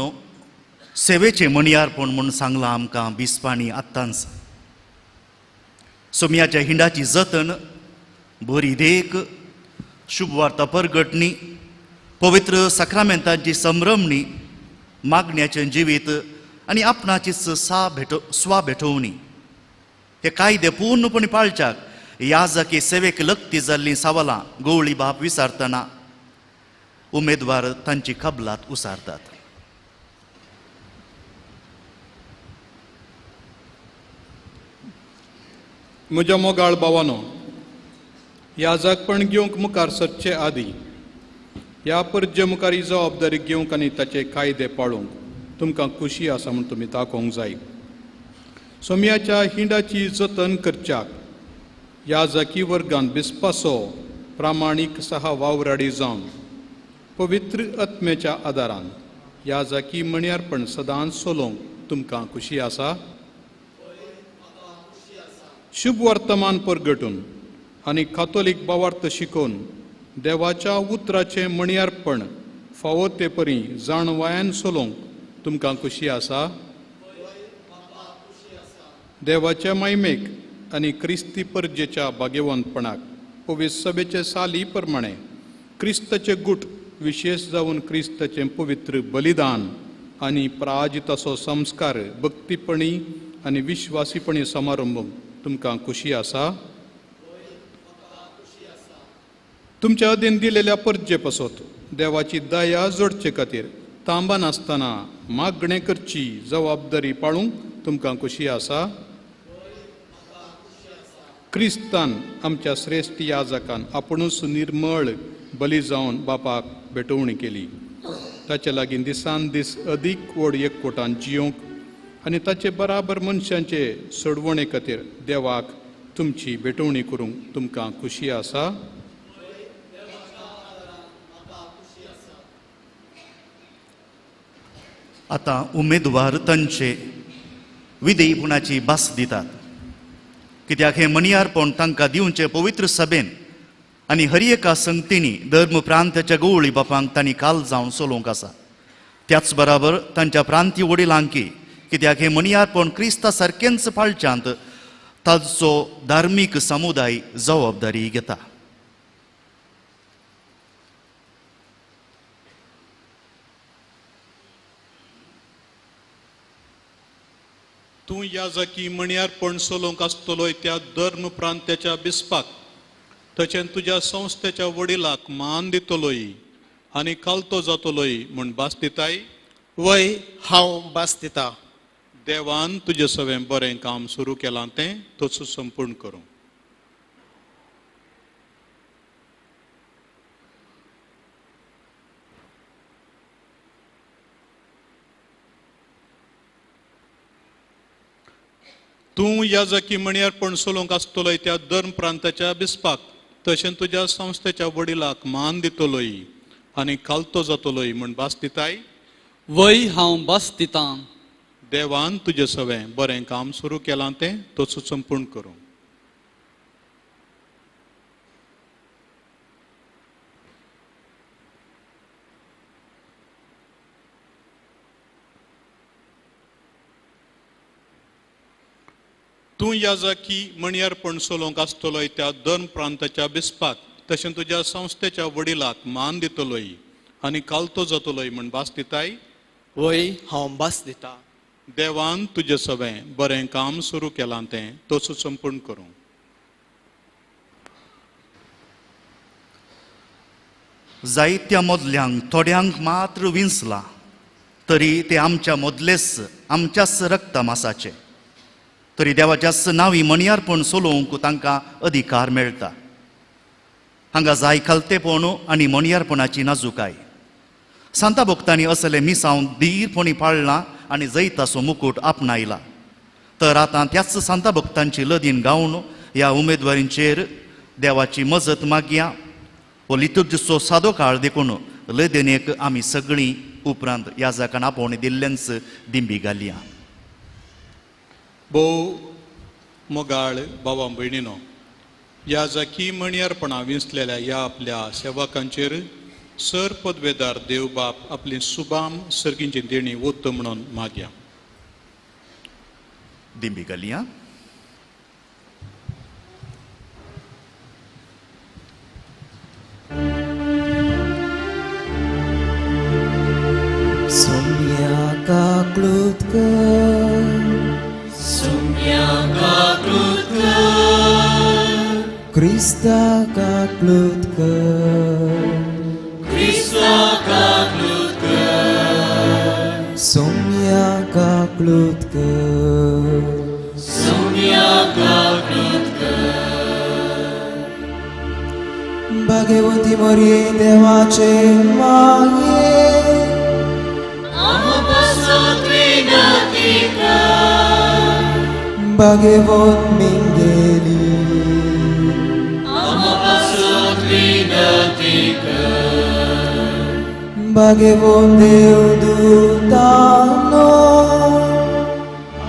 सेवेचें म्हणयारपण म्हूण सांगलां आमकां बिस्पांनी आत्तांच. सोमयाच्या हिंडाची जतन, बरी देख, शुभवार्ता परगटणी, पवित्र साक्रामेंतांची संभ्रमणी, मागण्याचें जिवीत आनी आपणाचीच स्वा भेटोवणी हे कायदे पूर्णपणी पाळच्याक याजकी सेवेक लक्ती जाल्लीं सवालां गवळी बाप विचारतना उमेदवार तांची कबलात उसारतात. म्हज्या मोगाळ भावानो, याजकपण घेवंक मुखार सरचे आदीं ह्या परजे मुखार ही जबाबदारी घेवंक आनी ताचे कायदे पाळूंक तुमकां खुशी आसा म्हूण तुमी दाखोवंक जाय. सोमयाच्या हिंडाची जतन करच्याक याजकी वर्गान बिस्पासो प्रामाणीक सहा वावराडी जावन पवित्र आत्म्याच्या आदारान याजकी म्हणयारपण सदांच सोलोवंक तुमकां खुशी आसा. शुभ वर्तमान परगटून आनी कातोलीक भावार्थ शिकोवन देवाच्या उतराचें म्हणयारपण फावो ते परी जाणवायान सोलोवंक तुमकां खुशी आसा. देवाच्या मायमेक आनी क्रिस्ती परजेच्या भाग्यवंतपणाक पवित्र सभेचे साली प्रमाणे क्रिस्ताचे गुट विशेष जावन क्रिस्ताचें पवित्र बलिदान आनी प्राजिताचो संस्कार भक्तीपणी आनी विश्वासीपणी समारंभ तुमकां खुशी आसा. तुमच्या अधीन दिलेल्या परजे पासत देवाची दया जोडचे खातीर तांबा नासतना मागणें करची जबाबदारी पाळूंक तुमकां खुशी आसा. क्रिस्तान आमच्या श्रेश्ठ याजकान आपुणूच निर्मळ बली जावन बापाक भेटवणी केली. ताचे लागीं दिसान दीस अदीक व्हड एकवटान जियोंक आनी ताचे बराबर मनशांचे सोडवणे खातीर देवाक तुमची भेटवणी करूंक तुमकां खुशी आसा. आतां उमेदवार तांचे विधेयपणाची भास दितात. कित्याक हें म्हणयारपण तांकां दिवचें पवित्र सभेन आनी हर एका संगतींनी धर्म प्रांताच्या गवळी बापांक तांणी काल जावन चलोवंक आसा. त्याच बराबर तांच्या प्रांती वडिलांकी, कित्याक हें म्हणयारपण क्रिस्ता सारकेंच पाळच्यांत ताचो धार्मीक समुदाय जबाबदारी घेता. तूं याजकी म्हणयारपण सोलोवंक आसतलोय त्या धर्म प्रांत्याच्या बिस्पाक तशें तुज्या संस्थेच्या वडिलाक मान दितलोय आनी कालतो जातलोय म्हूण भास दिताय. वय, हांव भास दिता. देवान तुजें सगळें बरें काम सुरू केलां तें तोच संपूर्ण करूं. तूं याजकी म्हणयारपण सोलोवंक आसतलोय त्या धर्म प्रांताच्या बिस्पाक तशें तुज्या संस्थेच्या वडिलाक मान दितलोय आनी कालतो जातलोय म्हूण भास दिताय. वय, हांव भास दिता. देवान तुजें सगळें बरें काम सुरू केलां तें तोच संपूर्ण करूं. तूं याजकी मणयारपण चलोवंक आसतलोय त्या धर्म प्रांताच्या बिस्पाक तशें तुज्या संस्थेच्या वडिलाक मान दितलोय आनी कालतो जातलोय म्हण भास दिताय? वय, हांव भास दिता. देवान तुजें सवें बरें काम सुरू केलां तें तसो संपूर्ण करूं. जायत्या मदल्यांक थोड्यांक मात्र विंचला तरी ते आमच्या मदलेच आमच्याच रक्ता मासाचे तरी देवाच्याच नांवी मणयारपण चलोवंक तांकां अधिकार मेळटा. हांगा जाय खालतेपण आनी मणयारपणाची नाजूकाय. सांता भक्तांनी असले मिसांव धीरपणी पाळ्ळां आनी जैताचो मुकूट आपणायला. तर आतां त्याच सांता भक्तांची लदीन गावन ह्या उमेदवारींचेर देवाची मजत मागया. हो लितुर्जीचो सादो काळ देखून लदीनेक आमी सगळीं उपरांत ह्या जाकान आपोवणें दिल्लेंच दिंबी घालया. भोव मोगाळ भावा भयणीनो, ह्या जाकी मणयारपणां विंचलेल्या ह्या आपल्या सेवकांचेर सर पदवेदार देवबाप आपली सुबाम सर्गींची देणी वत म्हणून मागया. दिंबी घालया. सोम्या काकलूत कर, सोम्या काकलूत कर, क्रिस्ता काकलूत कर, क्रिस्ता काकलूत कर, सोम्या काकलूत कर, सोम्या काकलूत कर. भाग्यवंती मरिये देवाचे माये, आमकां पासत विनंती कर, भाग्यवंत मिंगेली, आमकां पासत विनंती कर, भाग्यवंत देवदूतानो,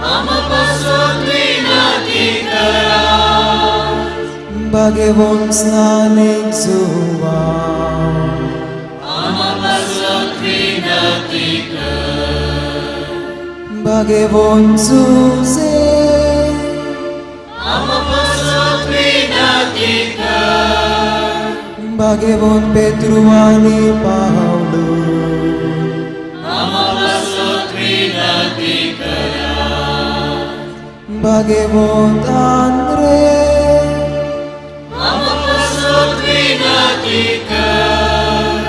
आमकां पासत विनंती करा, भाग्यवंत स्नानेक जुवान, आमकां पासत विनंती कर, भाग्यवंत जुजे, आमकां पासत विनंती कर, भाग्यवंत पेत्रू आनी पावलू, आमकां पासत विनंती करा, भाग्यवंत आंद्रे, आमकां पासत विनंती कर,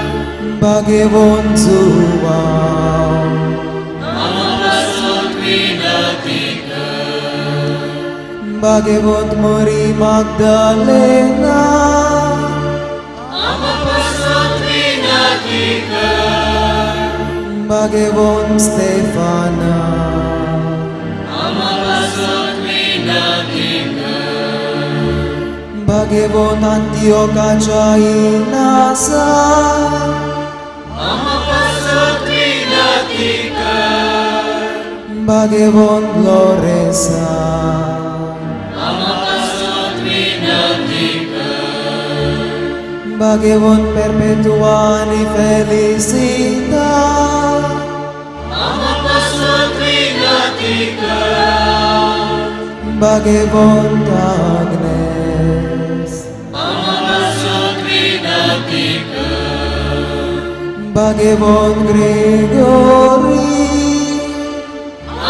भाग्यवंत जुवान, आमकां पासत विनंती कर, भाग्यवंत मरी माग्दालेना, आमकां पासत विनंती कर, भाग्यवंत स्तेफाना, आमकां पासत विनंती कर, भाग्यवंत अंतियोकाच्या इनासा, आमकां पासत विनंती कर, भाग्यवंत लोरेसा, आमकां पासत विनंती कर, भाग्यवंत परपेतुआ आनी फेलिसिता, आमकां पासत विनंती कर, भाग्यवंत आग्नेस, आमकां पासत विनंती कर, भाग्यवंत ग्रेगोरी,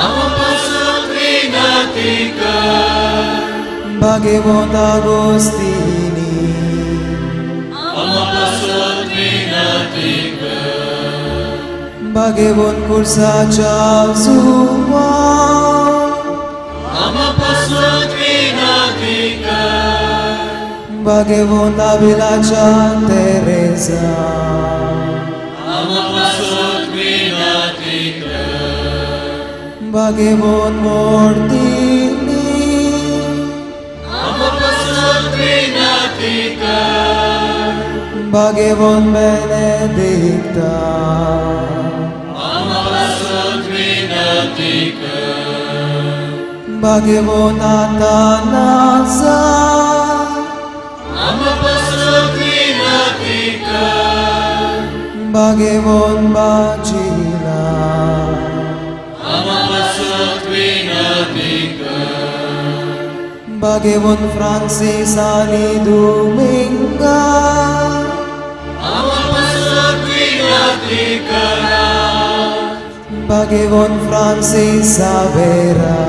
आमकां पासत विनंती कर, भाग्यवंत आगोस्तिनी, आमकां पासत विनंती कर, भाग्यवंत कुर्साच्या जुवान, आमकां पासत विनंती कर, भाग्यवंत आविलाच्या तेरेजा, आमकां पासत विनंती कर, भाग्यवंत मोर्तिनी, आमकां पासत विनंती कर, भाग्यवंत बेनेदिक्ता, आमकां पासत विनंती कर, भाग्यवंत आतानासा, आमकां पासत विनंती कर, भाग्यवंत बाजिला, आमकां पासत विनंती कर, भागेवन फ्रांसीस आनी दुमिंगा, आमा पासत विनंती करात. भागेवन फ्रांसीस सावेरा,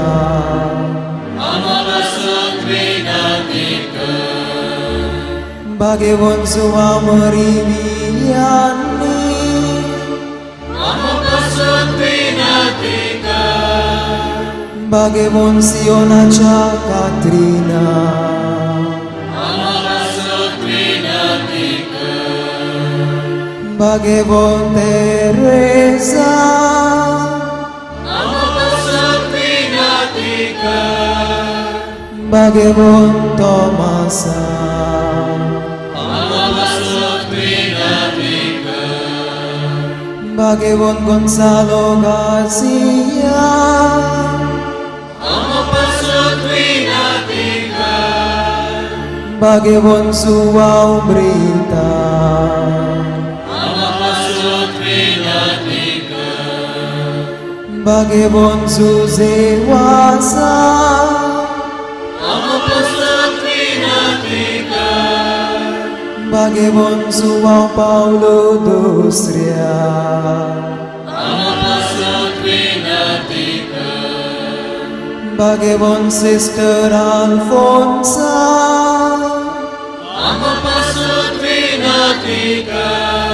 आमा पासत विनंती कर. भागेवन जुवामरी वियानी, आमा पासत विनंती कर. भागेवन सियोनाच्या कात्रिना, आमा पासत विनंती कर. भागेवन तेरेसा, आमा पासत विनंती कर. भागेवन तोमासा, आमा पासत विनंती कर. भागेवन गोन्सालो गार्सिया, आमा पासत विनंती कर. भागेवन जुवांव ब्रिता, आमा पासत विनंती कर. भागेवन जुजे वासा, आमा पासत विनंती कर. भागेवन जुवांव पावलो दुसऱ्या, आमा पासत विनंती कर. भागेवन सिस्टर आल्फोन्सा, आमा पासत विनंती कर.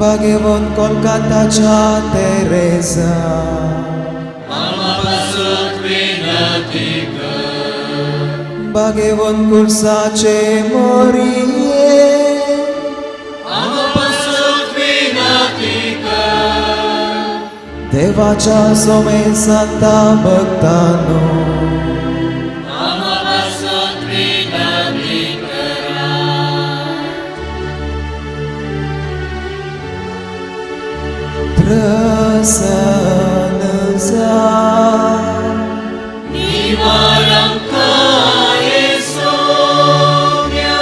भागेवन कोलकाताच्या तेरेसा, आमा पासत विनंती कर. भागेवन कुर्साचे मोरिये, आमा पासत विनंती कर. देवाच्या सोमेसांता भक्तानो, आमा पासत विनंती करात. प्रसन्न जा, निवार आमकां येसोम्या,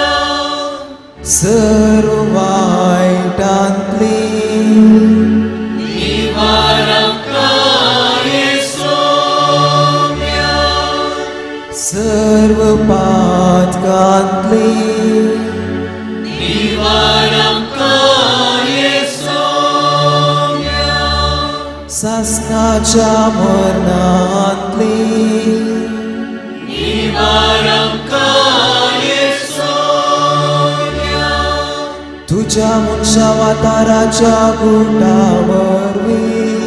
सर्व वायटांतली, निवार आमकां येसोम्या, सर्व पातकांतली, निवार आमकां येसोम्या, सासनाच्या मरणांतली, निवार आमकां येसोम्या, तुझ्या मनशा वाताराच्या गुटा वरवीं,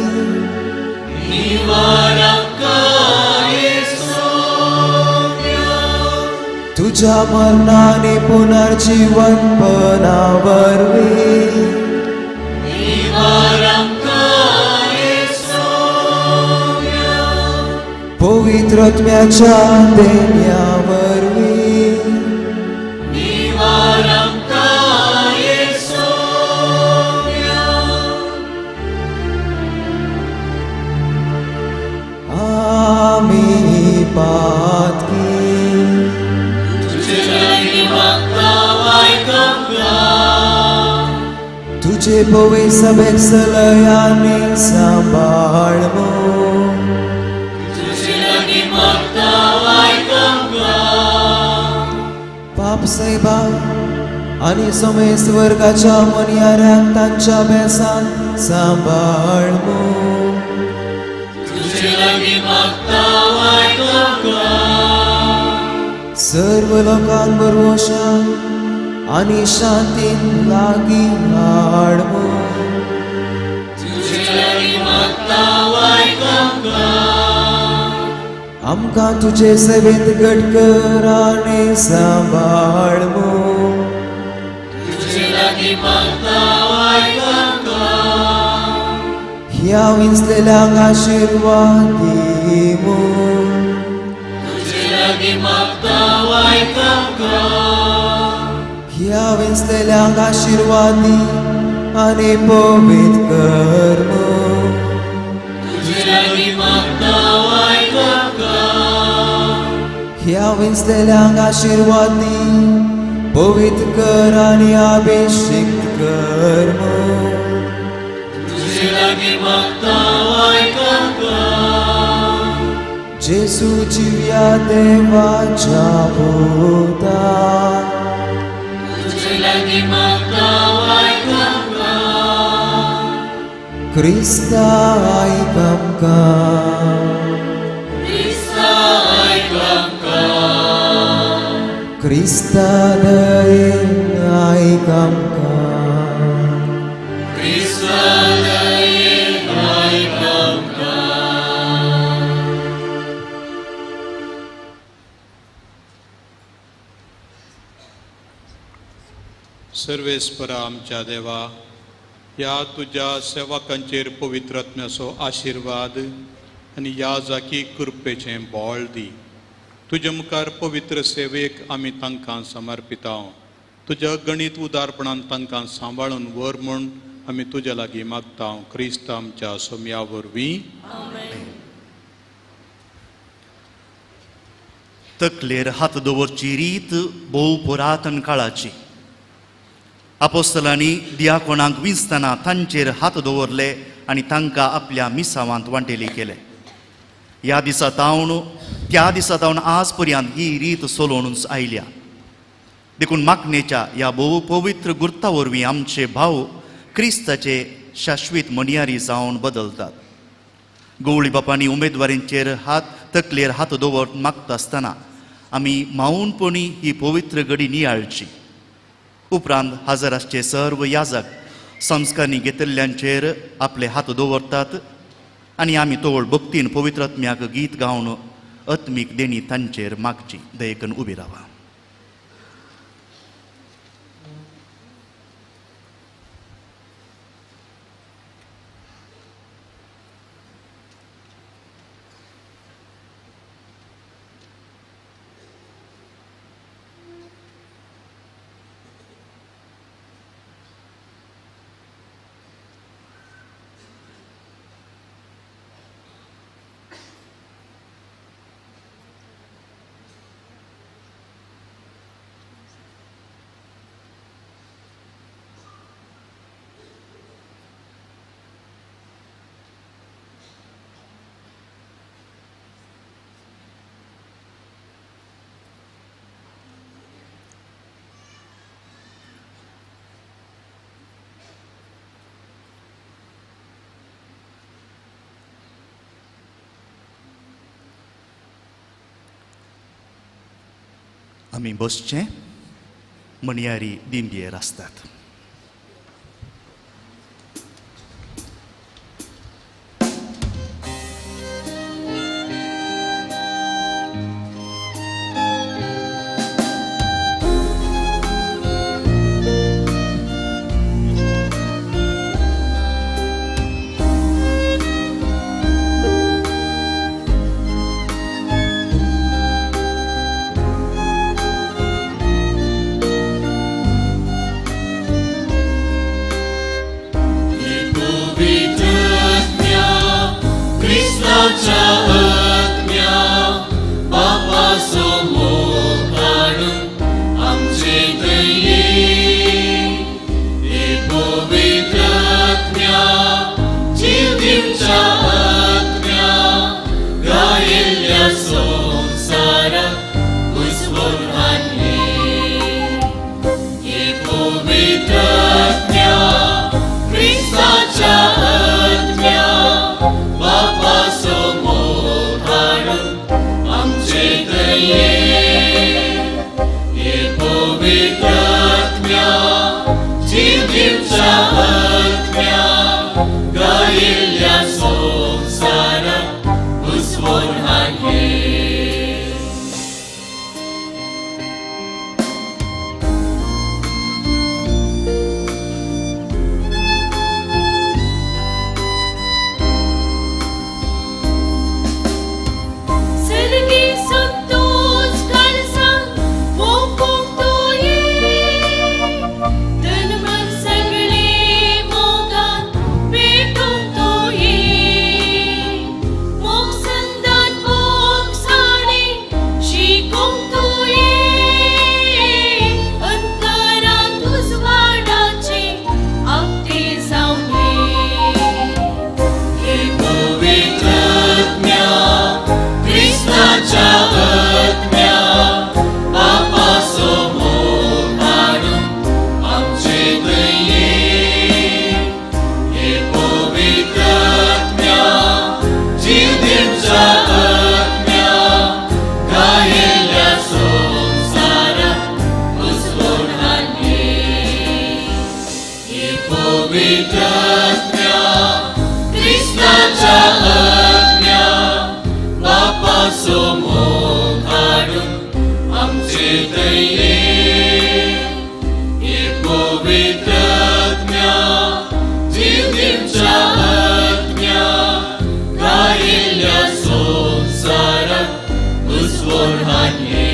निवार आमकां येसोम्या, तुझ्या मरणाने पुनर्जीवनपणा वरवीं, निवार आमकां येसोम्या, पवित्रत्म्याच्या देण्या वरवीं, निवार आमकां येसोम्या. आमी पातकी, तुजे लागीं मागता आयक आमकां. तुझे पवे सभेक सलयानी सांबाळ मो, तुजे लागीं मागता आयक आमकां. पाप सायबा आनी सोमेस वर्गाच्या मनयाऱ्यांक तांच्या बेसान सांबाळ मो, तुजे लागीं मागता आयक आमकां. सर्व लोकांक बरवशान आनी शांतीन लागीं हाड मो, तुजे लागीं मागता आयक आमकां. आमकां तुजे सेवेंत घट कर आनी सांबाळ मो, तुजे लागीं मागता आयक आमकां. ह्या विंचलेल्यांक आशिर्वाद दी मो, तुजे लागीं मागता आयक आमकां. ह्या विंचलेल्यांक आशिर्वाद दी आनी पवित्र कर मो, तुजे लागीं मागता आयक आमकां. ह्या विंचलेल्यांक आशिर्वाद दी, पवित्र कर आनी अभिषिक्त कर मो, तुजे लागीं मागता आयक आमकां. जेजू जिव्या देवाच्या पुता तुजे लागीं मागता आयक आमकां क्रिस्ता आयक आमकां क्रिस्ता आयक आमकां क्रिस्ता दयेन आयक आमकां क्रिस्ता दयेन आयक आमकां. सर्वेस्परा आमच्या देवा, ह्या तुज्या सेवकांचेर पवित्र आत्म्याचो आशिर्वाद आनी ह्या जाकी कृपेचें बळ दी. तुज्या मुखार पवित्र सेवेक आमी तांकां समर्पिता. तुज्या गणीत उदारपणान तांकां सांबाळून व्हर म्हूण आमी तुज्या लागीं मागता, क्रिस्त आमच्या सोम्या वरवीं. तकलेर हात दवरची रीत भोव पुरातन काळाची. आपोस्तलांनी दियाकोणाक विंचतना तांचेर हात दवरले आनी तांकां आपल्या मिसावांत वांटेली केले. ह्या दिसा तावन त्या दिसा तावन आज पर्यंत ही रीत चलोवनूच आयल्या. देखून मागणेच्या ह्या भोव पवित्र गुर्ता वरवीं आमचे भाव क्रिस्ताचे शाश्वीत मणयारी जावन बदलतात. गवळी बापांनी उमेदवारींचेर हात तकलेर हात दवर मागता आसतना आमी मावूनपणी ही पवित्र घडी नियाळची. उपरांत हजर आसचे सर्व याजक संस्कारणी घेतिल्ल्यांचेर आपले हात दवरतात आनी आमी तोवळ भक्तीन पवित्र आत्म्याक गीत गावन आत्मीक देणी तांचेर मागची. दयेकन उबी रावा. आमी बसचें म्हणयारी दिंबयेर आसतात. आमचे थंय ये पवित्र आत्म्या जीव दिवच्या आत्म्या गायिल्ल्या संवसाराक उसवण हाडये.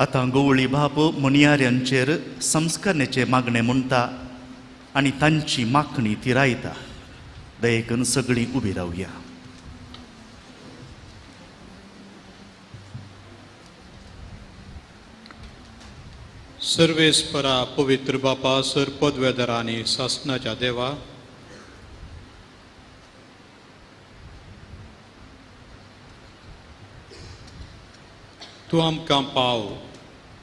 आतां गवळी बाप मुनियाऱ्यांचेर संस्करणेचे मागणें म्हणटा आनी तांची मागणी तिरायता. दयेकन सगळीं उबी रावया. सर्वेस्परा पवित्र बापा सर पदवेदारा आनी सासनाच्या देवा, तूं आमकां पाव,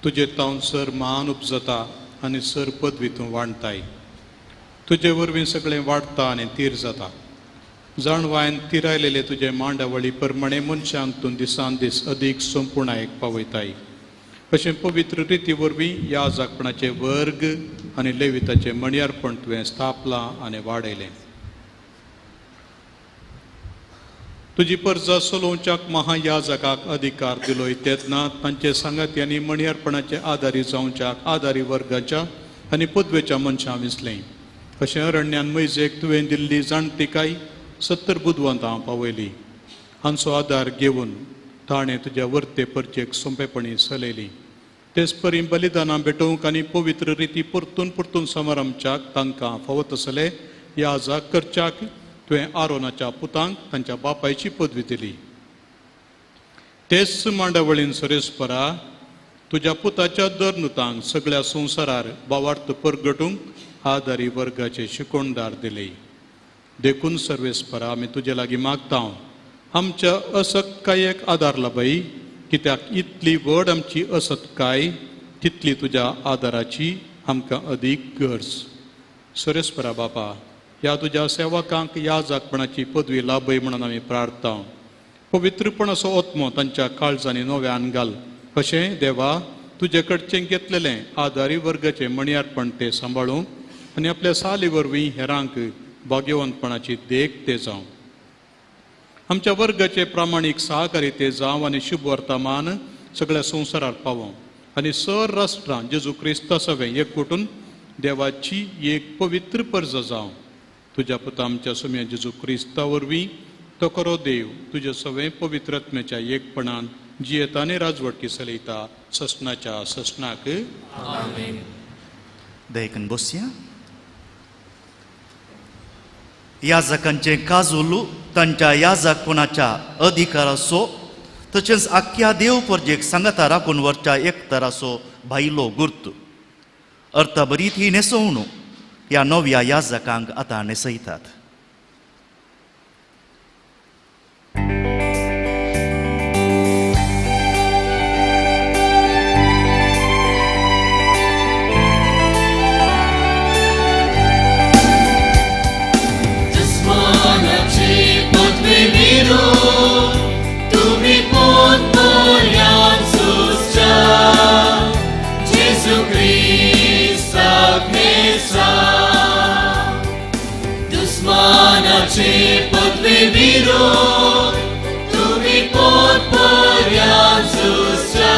तुजे तावन सर मान उपजता आनी सर पदवी तूं वाडटाय. तुजे वरवीं सगळें वाडटा आनी तीर जाता. जाणवायन तिरायलेले तुजे मांडावळी प्रमाणे मनशांक तूं दिसान दीस अदीक संपुर्णायेक पावयताय. अशें पवित्र रिती वरवीं ह्या जागपणाचे वर्ग आनी लेविताचें मणयारपण तुवें स्थापलां आनी वाडयलें. तुजी परजा चलोवच्याक महायाजकाक अधिकार दिलोय तेन्ना तांचे सांगाती आनी मणयारपणाचे आदारी जावच्याक आदारी वर्गाच्या आनी पदवेच्या मनशां विसलें. अशें अरण्यान मैजेक तुवें दिल्ली जाणतिकाय 70 बुदवंतां पावयली. हांचो आदार घेवन ताणें तुज्या वर्ते परचेक सोंपेपणी चलयली. तेच परी बलिदानां भेटोवंक आनी पवित्र रिती परतून परतून समारंभच्याक तांकां फावत आसले याजक करच्याक तुवें आरोनाच्या पुतांक तांच्या बापायची पदवी दिली. तेच मांडावळीन सरेस्परा तुज्या पुताच्या दरनुतांक सगळ्या संवसारार भावार्थ परगटूंक आदारी वर्गाचे शिकोणदार दिले. देखून सर्वेस्परा आमी तुजे लागीं मागता, आमच्या असत्कायेक आदार लाबय, कित्याक इतली व्हड आमची असत्काय तितली तुज्या आदाराची आमकां अदीक गरज. सरेस्परा बापा, ह्या तुज्या सेवकांक ह्या जागपणाची पदवी लाभय म्हणून आमी प्रार्थता. पवित्रपणाचो आत्मो तांच्या काळजांनी नव्यान घाल. अशें देवा तुजे कडचें घेतलेलें आदारी वर्गाचें मणयारपण ते सांबाळूंक आनी आपल्या साली वरवीं हेरांक भाग्यवंतपणाची देख ते जावं. आमच्या वर्गाचे प्रामाणीक सहकारी ते जावं आनी शुभ वर्तमान सगळ्या संवसारार पावों आनी सर राष्ट्रां जेजू क्रिस्ता सवें एकवटून देवाची एक पवित्र परजा जावं. तुज्या पुता आमच्या सुम्या जेजू क्रिस्ता वरवीं तो खरो देव तुज्या सवें पवित्रत्म्याच्या एकपणान जियेता आनी राजवटकी चलयता ससनाच्या ससनाक. आमेन. दयेकन बसया. याजकांचे काजूल तांच्या याजकपणाच्या अधिकाराचो तशेंच आख्या देव परजेक सांगाता राखून व्हरच्या एकतराचो भायलो गुर्त. अर्थाबरीत ही न्हेसवणू ह्या नव्या याजकांक आतां न्हेसयतात. तुम्ही पोत-पोर्यान सुसच्या जेजू क्रिस्ताक न्हेसा. दुस्मानाचे पदवे विरोध तुम्ही पोत-पोर्यान सुसच्या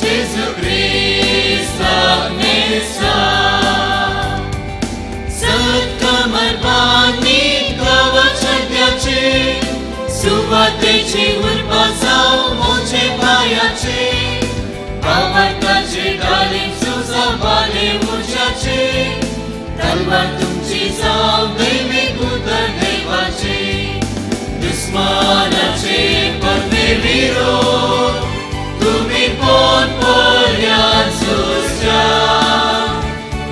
जेजू क्रिस्ताक न्हेसा. सत्कमर बांदीत कवचत्याचे सुवातेची उर्बा जावं मोजे पायाचे भावार्थाचे घालीन सुजा बाले उर्जाचे तलवार तुमची जावं दैवीक उतर देवाचे. दुस्मानाचे पदवे विरोध तुम्ही पोत-पोर्यान सुसच्या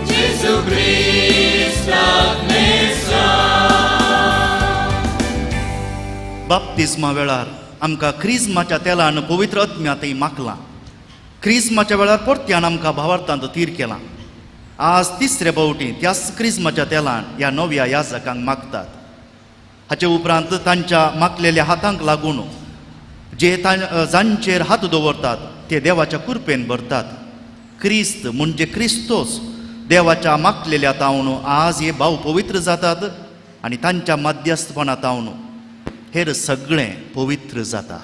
जेजू क्रिस्ताक न्हेसा. बाप्तिस्मा वेळार आमकां क्रिज्माच्या तेलान पवित्र आत्म्यांतय मागलां. क्रिज्माच्या वेळार परत्यान आमकां भावार्थांत तीर केलां. आज तिसरे फावटी त्याच क्रिज्माच्या तेलान ह्या नव्या याजकांक मागतात. हाचे उपरांत तांच्या मागलेल्या हातांक लागून जे जांचेर हात दवरतात ते देवाच्या कृपेन भरतात. क्रिस्त म्हणजे क्रिस्तोस देवाच्या मागलेल्या तावन आज हे भाव पवित्र जातात आनी तांच्या मध्यस्थपणा तावन हेर सगळें पवित्र जाता.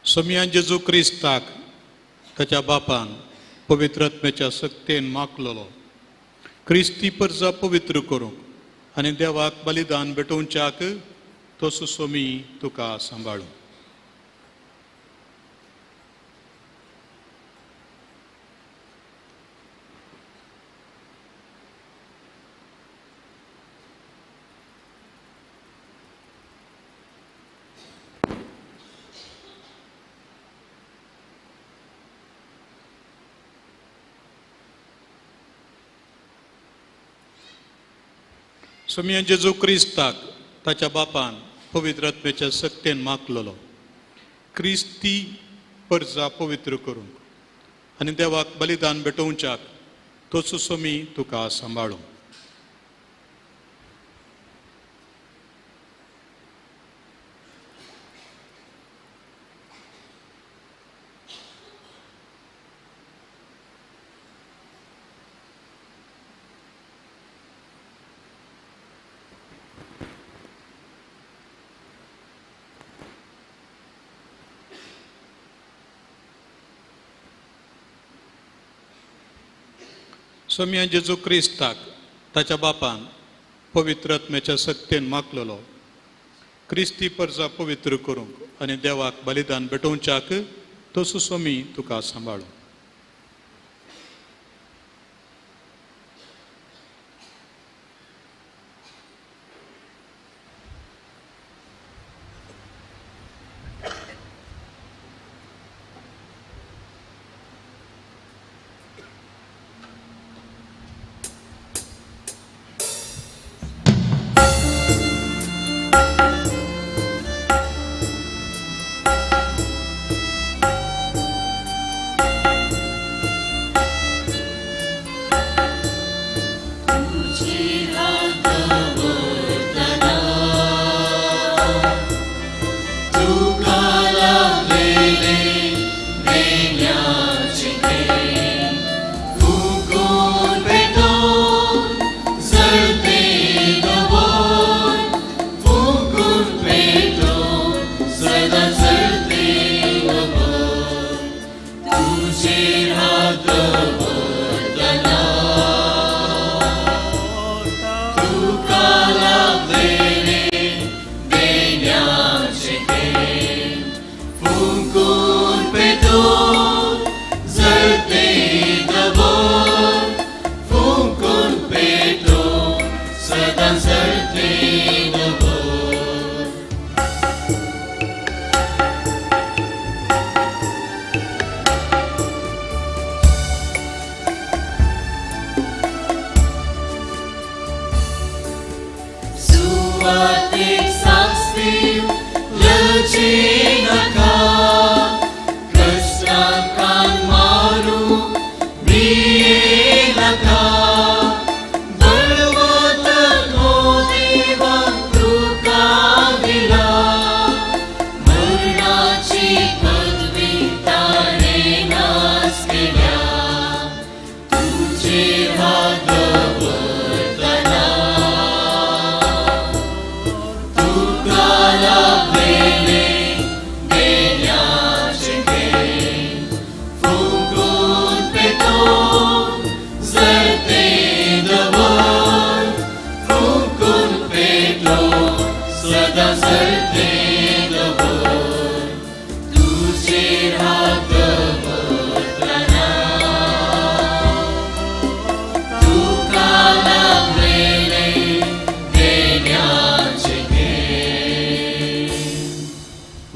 सोमया जेजू क्रिस्ताक ताच्या बापान पवित्र आत्म्याच्या सक्तेन मागलेलो. क्रिस्ती परजा पवित्र करूंक आनी देवाक बलिदान भेटोवच्याक तसो सोमी तुका सांबाळू. सोमया जेजू क्रिस्ताक ताच्या बापान पवित्र आत्म्याच्या सक्तेन मागलेलो क्रिस्ती परजा पवित्र करूंक आनी देवाक बलिदान भेटोवच्याक तोच सोमी तुका सांबाळू. सोमया जेजू क्रिस्ताक ताच्या बापान पवित्र आत्म्याच्या सक्तेन मागलेलो क्रिस्ती परजा पवित्र करूंक आनी देवाक बलिदान भेटोवच्याक तसो सोमी तुका सांबाळू.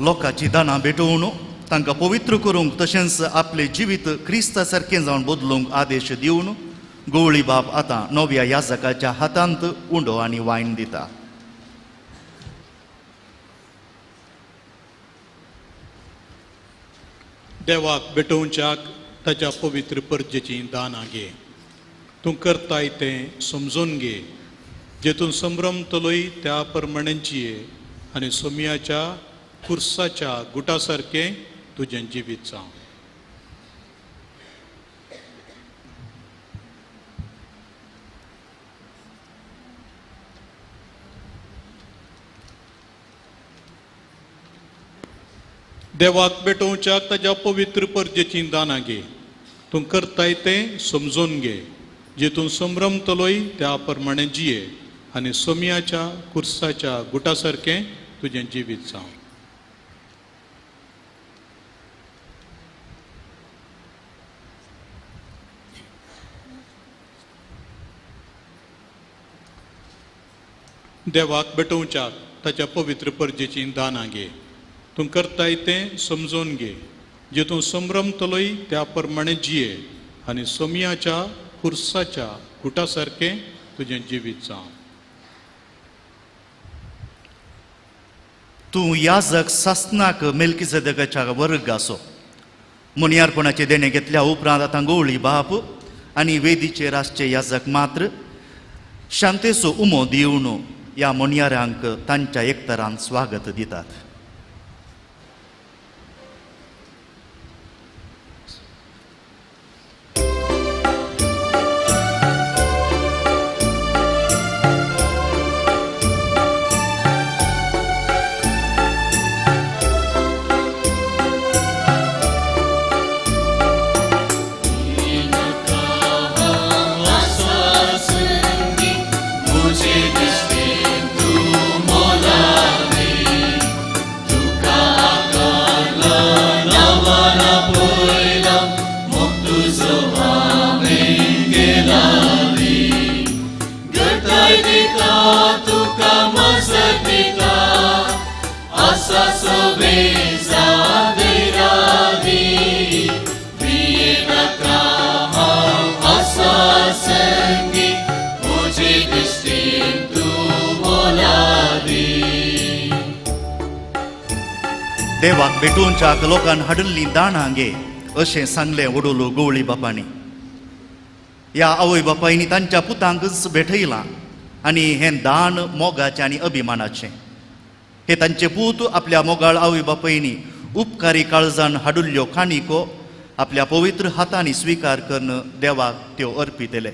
लोकांची दानां भेटोवन तांकां पवित्र करूंक तशेंच आपलें जिवीत क्रिस्ता सारकें जावन बदलूंक आदेश दिवन गवळी बाप आतां नव्या याजकाच्या हातांत उंडो आनी वायन दिता. देवाक भेटोवच्याक ताच्या पवित्र परजेची दानां घे. तूं करताय तें समजून घे, जेतून संभ्रमतलोय त्या प्रमाणेंची आनी सोमयाच्या कुर्साच्या गुटा सारकें तुजें जिवीत जावं. देवाक भेटोवच्याक ताज्या पवित्र परजेची दानां घे. तूं करताय तें समजून घे, जेतून संभ्रमतलोय त्या प्रमाणे जिये आनी सोमयाच्या कुर्साच्या गुटा सारकें तुजें जिवीत जावं. देवाक भेटोवच्याक ताच्या पवित्र परजेची दानां घे. तूं करताय तें समजून घे. जेतूं संभ्रमतलोय त्या प्रमाणे जिये आनी सोमयाच्या कुर्साच्या गुटा सारकें तुजें जिवीत जावं. तूं याजक सासनाक मेल्कीसेदेकाच्या वर्ग आसो. मुनियारपणाचें देणें घेतल्या उपरांत आतां गवळी बाप आनी वेदीचेर आसचे याजक मात्र शांतेचो उमो दिवन ह्या मोनयारांक तांच्या एकतरान स्वागत दितात. देवाक भेटोवच्याक लोकान हाडिल्लीं दाणां घे अशें सांगलें वडोलो गवळी बापांनी. ह्या आवय बापायनी तांच्या पुतांकच भेटयलां आनी हें दान मोगाचें आनी अभिमानाचें. हे तांचे पूत आपल्या मोगाळ आवय बापायनी उपकारी काळजान हाडिल्ल्यो काणिको आपल्या पवित्र हातांनी स्विकार करून देवाक त्यो अर्पितले.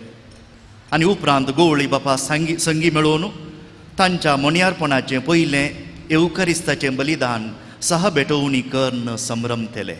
आनी उपरांत गवळी बापा संगी मेळोवन तांच्या मोनयारपणाचें पयलें येवकारिस्ताचें बलिदान सह भेटवणी करून संभ्रमतले.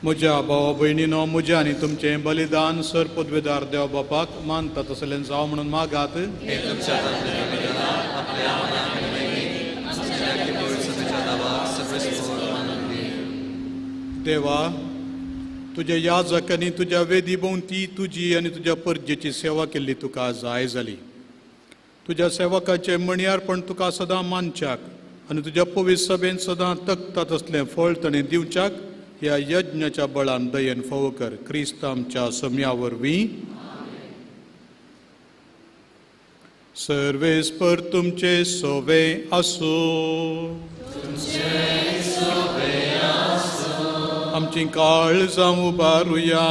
म्हज्या भावा भयणीनो, म्हज्या आनी तुमचें बलिदान सर पदवेदार देव बापाक मानता तसलें जावं म्हणून मागात. देवा, तुज्या याजक आनी तुज्या वेदी भोंवती तुजी आनी तुज्या परजेची सेवा केल्ली तुका जाय जाली. तुज्या सेवकाचें म्हणयारपण तुका सदां मानच्याक आनी तुज्या पवित्र सभेन सदां तकता तसलें फळ ताणें दिवच्याक ह्या यज्ञाच्या बळान दयेन फावो कर, क्रिस्त आमच्या सम्या वरवीं. सर्वेस्पर तुमचे सोवे आसूं. आमची काळजां उबारुया.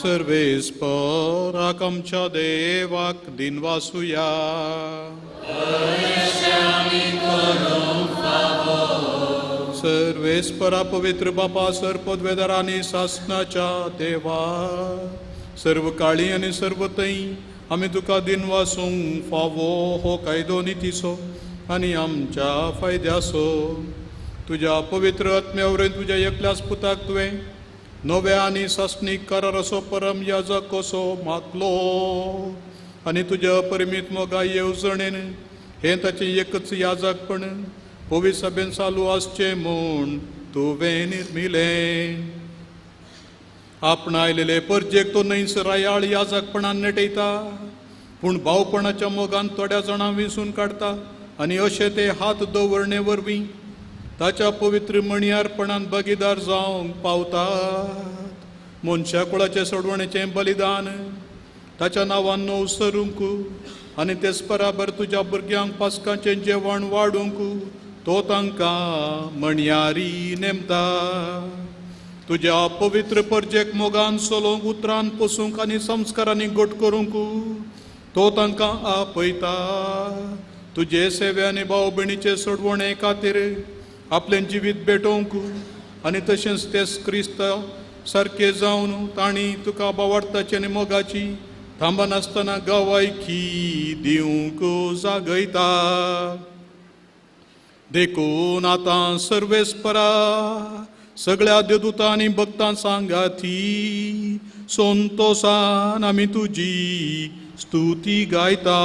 सर्वेस्पराक आमच्या देवाक दिनवासुया. सर्वेस्परा पवित्र बापा, सर पदवेदार आनी सासनाच्या देवा, सर्व काळी आनी सर्व थंय आमी तुका दिनवासूंक फावो हो कायदो नितीचो आनी आमच्या फायद्याचो. तुज्या पवित्र आत्म्या वरवीं तुज्या एकल्याच पुताक तुवें नव्या आनी सासणीक कराराचो परम याजक कसो मागलो आनी तुज्या परिमीत मोगा येवजणेन हें ताचें एकच याजकपण पवित्र सभेन चालू आसचें म्हूण तुवें निर्मिलें. आपणायलेले परजेक तो न्हय रायाळ याजकपणान नेटयता, पूण भावपणाच्या मोगान थोड्या जाणां विसून काडटा आनी अशें ते हात दवरणे वरवीं ताच्या पवित्र म्हणयारपणान भागीदार जावंक पावतात. मनशा कुळाचें सोडवणेचें बलिदान ताच्या नांवान नव सरूंक आनी तेच बराबर तुज्या भुरग्यांक पासकांचें जेवण वाडूंक तो तांकां म्हणयारी नेमता. तुज्या पवित्र परजेक मोगान चलोवंक, उतरान पोसूंक आनी संस्कारांनी घट करूंक तो तांकां आपयता. तुजे सेवे आनी भाव भयणीचे सोडवणे खातीर आपलें जिवीत भेटोवंक आनी तशेंच तेच क्रिस्त सारके जावन तांणी तुका बावडताची आनी मोगाची थांबनासतना गवायकी दिवंक जागयता. देखून आतां सर्वेस्परा सगळ्या देवदूतां आनी भक्तां सांगाती संतोसान आमी तुजी स्तुती गायता.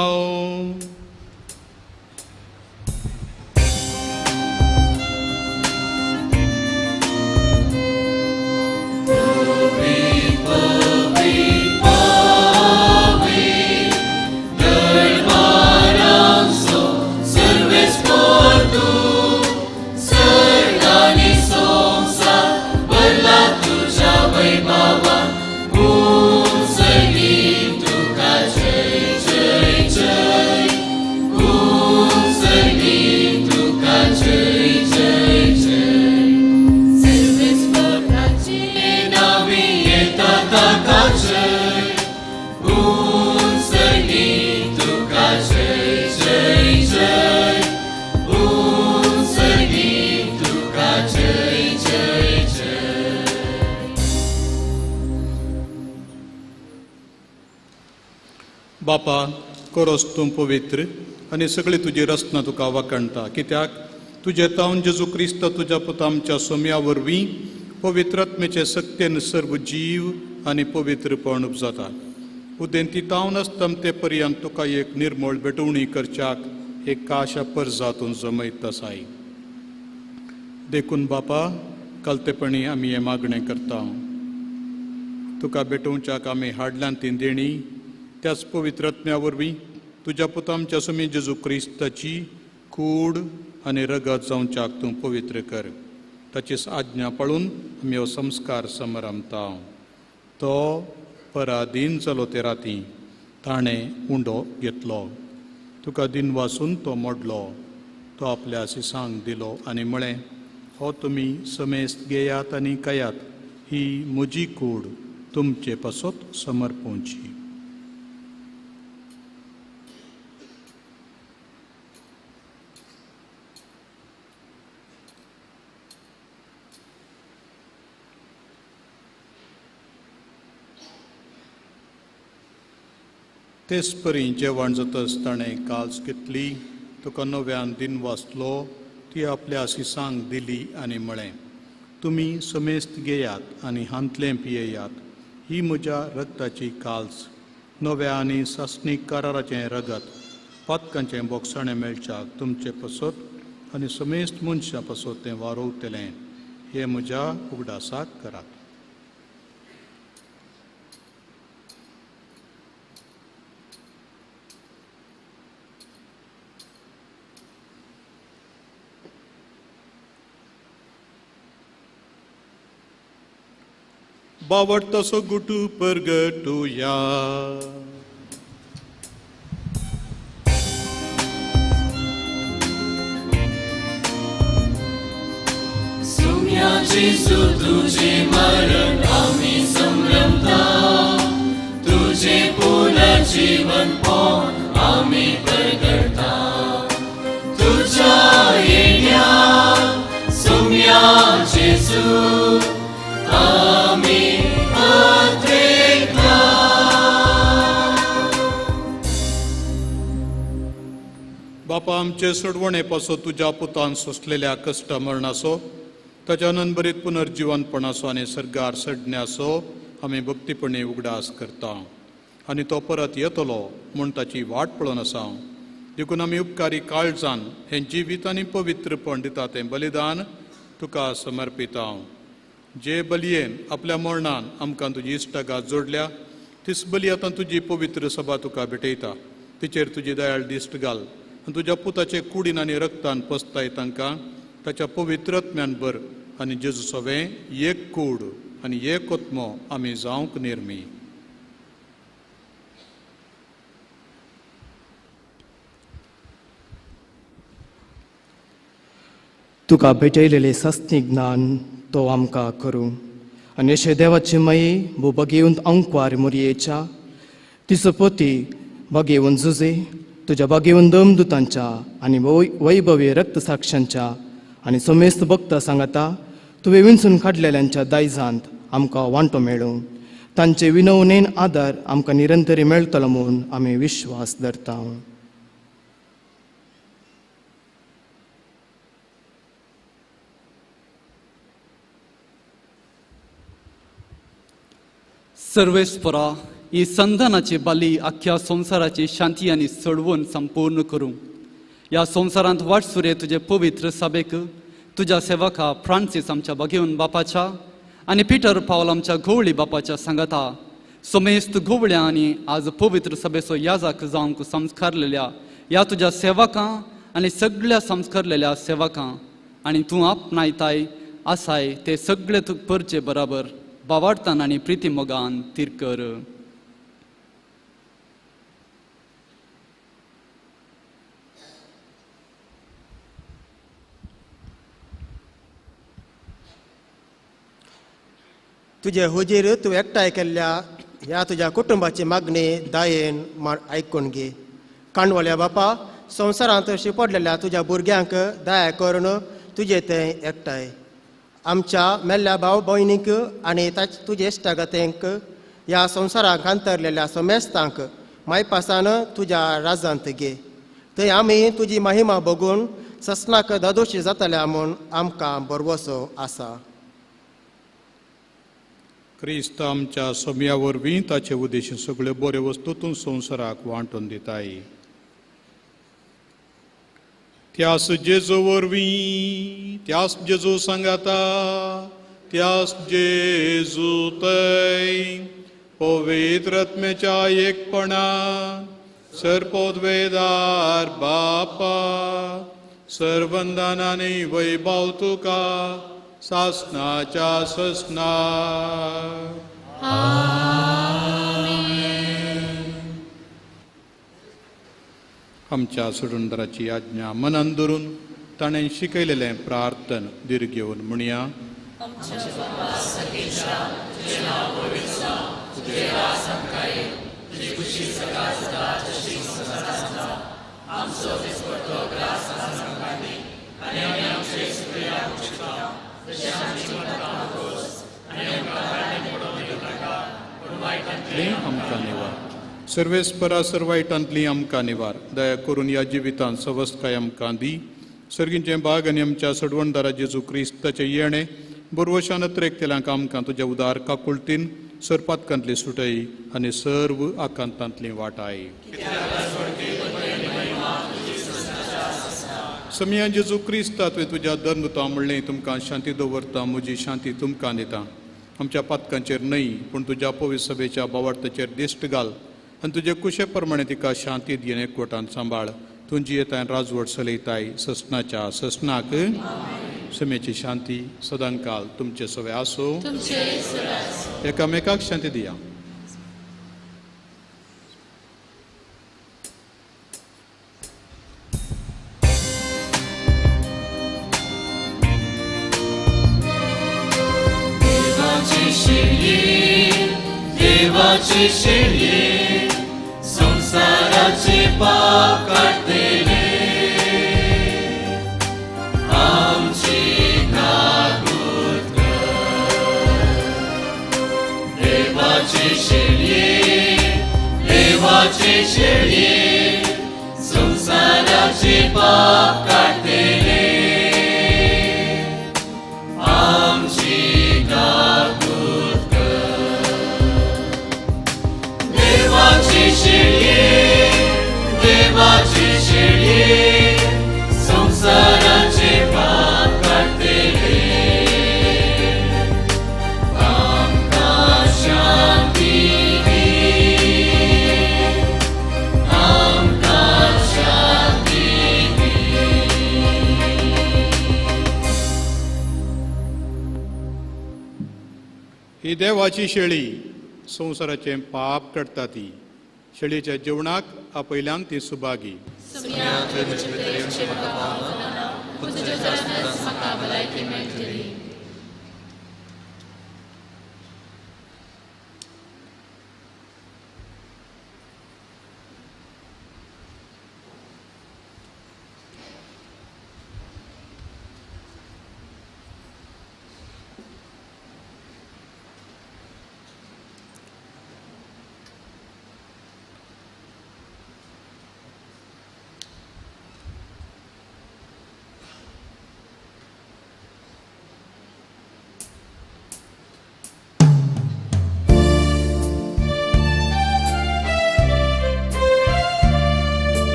बापा, कोरोस तूं पवित्र आनी सगळी तुजी रचना तुका वाखणटा, कित्याक तुजे तावन जेजू क्रिस्त तुज्या पुता आमच्या सोम्या वरवीं पवित्रात्मेचे सक्तेन सर्व जीव आनी पवित्रपण उपजाता. उदेंती तावन आसतम ते पर्यंत तुका एक निर्मळ भेटवणी करच्याक एक काशा परजातून जमयत आसाय. देखून बापा, कलतेपणी आमी हें मागणें करता. तुका भेटोवच्याक आमी हाडल्यान ती देणी त्याच पवित्रात्म्या वरवीं तुज्या पुता आमच्या सुमी जेजू क्रिस्ताची कूड आनी रगत जावच्याक तूं पवित्र कर. ताची आज्ञा पाळून आमी हो संस्कार समारंभता. तो पराधीन जालो ते राती ताणें उंडो घेतलो, तुका दिनवासून तो मोडलो, तो आपल्या सिसांक दिलो आनी म्हळें, हो तुमी समेस्त घेयात आनी खायात, ही म्हजी कूड तुमचे पासत समर्पोवची. तेच परी जेवण जातच ताणें काल्स घेतली, तुका नव्यान दिन वाचलो, ती आपल्या शिसांक दिली आनी म्हळें, तुमी समेस्त घेयात आनी हांतलें पियेयात, ही म्हज्या रक्ताची काल्स, नव्या आनी सासणीक कराराचें रगत, पातकांचें बोगसाणें मेळच्याक तुमचे पसत आनी समेस्त मनशां पसत तें वारोवतलें, हें म्हज्या उगडासाक करात. बावट तसो गुटू परगटुया. सुम्या जेजू तुझे मरण आमी संभ्रमता, तुझे पुनर्जीवन पोन आमी परगटता, तुझ्या येण्या सुम्या जेजू आमी अत्रेकला. बापा आमचे सोडवणे पासो तुज्या पुतान सोंसलेल्या कश्ट मरणाचो, ताच्या अनंतभरीत पुनर्जिवनपणाचो आनी सर्गार सडण्याचो आमी भक्तीपणी उगडास करता आनी तो परत येतलो म्हूण ताची वाट पळोवन आसा. देखून आमी उपकारी काळजान हें जिवीत आनी पवित्रपण दिता तें बलिदान तुका समर्पिता. जे बलयेन आपल्या मरणान आमकां तुजी इश्टागात जोडल्या, तीच बली आतां तुजी पवित्र सभा तुका भेटयता. तिचेर तुजी दयाळ दिश्ट घाल आनी तुज्या पुताचे कुडीन आनी रक्तान पसताय तांकां ताच्या पवित्रत्म्यान भर आनी जेजू सवें एक कूड आनी एक आत्मो आमी जावंक निर्मी. तुका भेटयलेलें सासणीक ज्ञान तो आमकां करूं आनी अशें देवाचे माये भो बगेवन अंकवार मोरयेच्या तिचो पती बगेवन जुजे तुज्या बगेवन दमदुतांच्या आनी वैभवी रक्तसाक्षांच्या आनी समेस्त भक्त सांगता तुवें विंचून काडलेल्यांच्या दायजांत आमकां वांटो मेळूं, तांचे विनवणेन आदार आमकां निरंतरी मेळटलो म्हूण आमी विश्वास धरता. सर्वेस्परा ही संधानाची बाली आख्ख्या संवसाराची शांती आनी सोडवून संपूर्ण करूं. ह्या संवसारांत वाटसुरे तुजे पवित्र सभेक तुज्या सेवका फ्रांसीस आमच्या बघेवन बापाच्या आनी पिटर पावल आमच्या घोवळी बापाच्या सांगाता समेस्त घोवळ्या आनी आज पवित्र सभेचो याजाक जावंक संस्कारलेल्या ह्या तुज्या सेवकां आनी सगळ्या संस्कारलेल्या सेवकां आनी तूं आपणायताय आसाय ते सगळे तूं परचे बराबर बावाडतान आनी प्रिती मोगान तीर कर. तुजे हुजीर तूं एकठांय केल्ल्या ह्या तुज्या कुटुंबाची मागणी दायेन आयकून घे. कांडवल्या बापा, संवसारांत शिपडलेल्या तुज्या भुरग्यांक दया करून तुजे तें एकठांय आमच्या मेल्ल्या भाव भयणींक आनी तुजे इश्टागतेंक ह्या संवसाराक अंतरलेल्या समेस्तांक मायपासान तुज्या राजांत घे. थंय आमी तुजी महिमा बघून ससनाक दादोशी जातल्या म्हूण आमकां भरवसो आसा. क्रिस्त आमच्या सोम्या वरवीं ताचे उद्देश सगळ्यो बऱ्यो वस्तू तूं संवसाराक वांटून दिताय. त्यास जेजू वरवीं, त्यास जेजू सांगाता, त्यास जेजू तय पवित्र आत्म्याच्या एकपणान सर्पोद्वेदार बापा सर्वंदानानी वैभव तुका सासनाच्या ससना. आमच्या सोडूनदाराची आज्ञा मनान धरून ताणें शिकयलेलें प्रार्थन दीर्घ घेवन म्हणया. आमकां निवार, सर्वेस्परा सर्वायटांतली आमकां निवार. दया करून ह्या जिवितांत सवस्तकाय आमकां दी. सर्गींचें भाग आनी आमच्या सडवणदारा जेजू क्रिस्ताचें येणें बरवशान अत्रेकतेल्यांक आमकां तुज्या उदार काकुळतीन सरपातकांतली सुटय आनी सर्व आकांतांतली वाटाय. समया जेजू क्रिस्ता तुवें तुज्या धर्मता म्हणलें तुमकां शांती दवरता, म्हजी शांती तुमकां दिता. आमच्या पातकांचेर न्हय पूण तुज्या पवित्र सभेच्या बावार्थाचेर दिश्ट घाल आनी तुजे कुशे प्रमाणे तिका शांती दिवन एकवटान सांबाळ. तुजी येताय राजवट चलयताय ससनाच्या ससनाक. समेची शांती सदांकाल तुमचे सवे आसूं. एकामेकाक शांती दिया. देवाची शेळी संसाराचे पाप काडटले आमची काकूत कर. देवाची शेळी, देवाची शेळी संसाराचे पाप काडटले आमची काकूत कर. देवाची शेळी, देवाची शेळी संसाराचे पाप काडटले आमकां शांती दी, आमकां शांती दी. ही देवाची शेळी संवसाराचें पाप काडटा ती. शेळीच्या जेवणाक आपयल्यान ती सुभागी.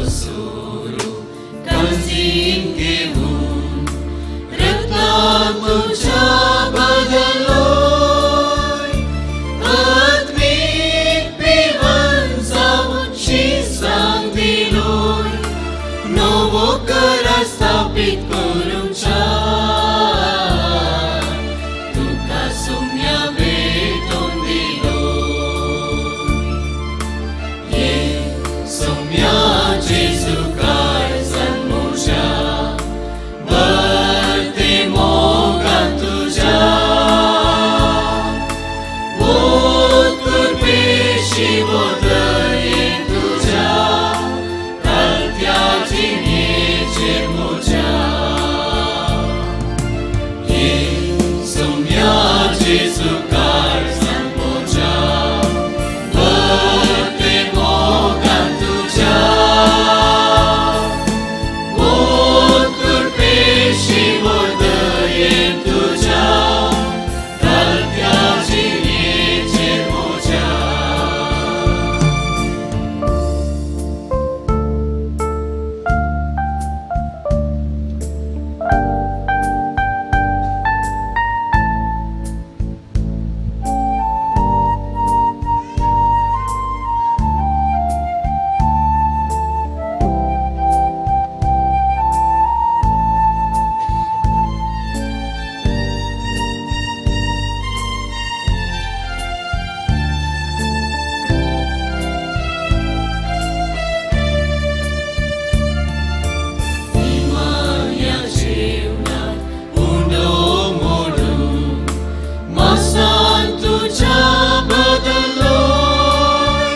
सोरू कांजीन घेवन रक्तान तुज्या बदलोय आत्मीक पिवन जावन शिसांग दिलोय नवो करार स्थापीत करूंक तुका सुम्या भेटोवन दिलोय ये सुम्या जेजू काळजान म्हज्या भरते मोगान तुज्या वोत कृपेशी वो दयेन तुज्या घालत्या जिणेचेर म्हज्या ये सुम्या जेजू काळजान म्हज्या भरते मोगान तुज्या वोत कृपेशी वो दयेन तुज्या घालत्या जिणेचेर म्हज्या. निमाण्या जेवणात उंडो मोडून मासान तुज्या बदलोय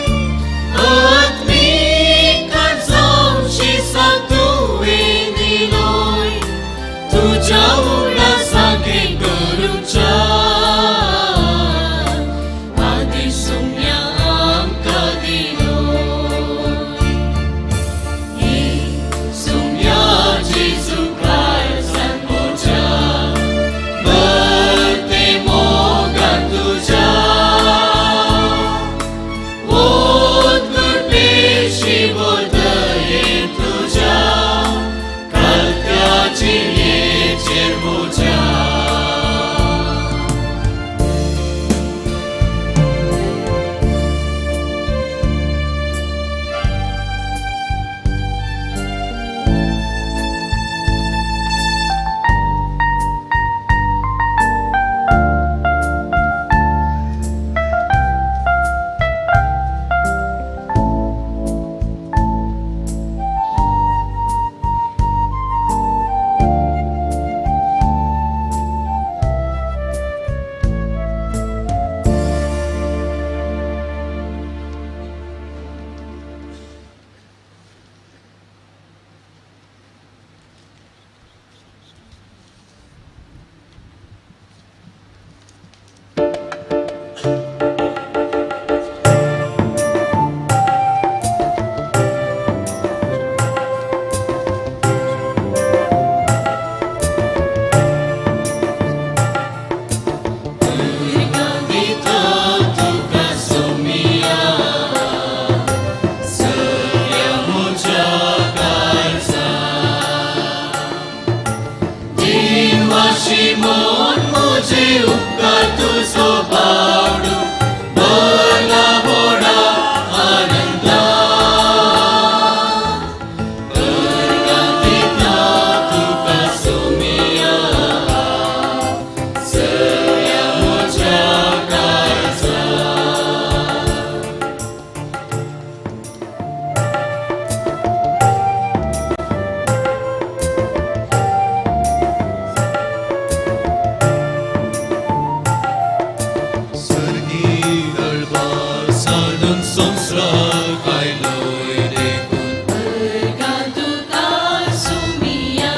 आत्मीक जावन शिसां तुवें दिलोय तुज्या उगडासाक करूंच्या आदेश सुम्या आमकां दिलोय. ये सुम्या जेजू काळजान म्हज्या भरते मोगान तुज्या वोत कृपेशी वो दयेन तुज्या घालत्या जिणेचेर म्हज्या. दिता तुका सुम्या सगळ्या म्हज्या काळजान दिनवाशी मन म्हजे उपकार तुजो बावडू भरला व्हडा आनंदान. उर्गां दिता तुका सुम्या सगळ्या म्हज्या काळजान. सर्गी दळबा साडून संवसाराक आयलोय देखून उर्गां तुका सुमिया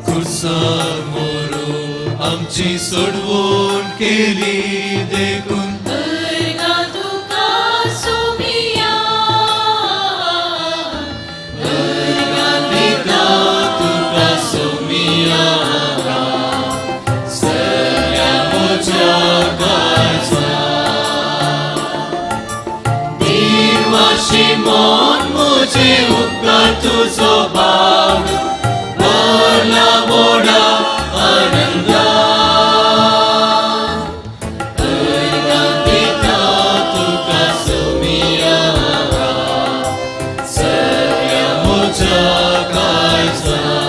खुर्सार मोरून आमची सोडवण केली देखून उर्गां तुका सुमिया उर्गां दिता तुका सुमिया सगळ्या म्हज्या काळजान. दिनवाशी मन मुझे उपकार तुझो बावडू भरला व्हडा आनंदान अर्गां दिता तुका सोमिया सगळ्या म्हज्या काळजान.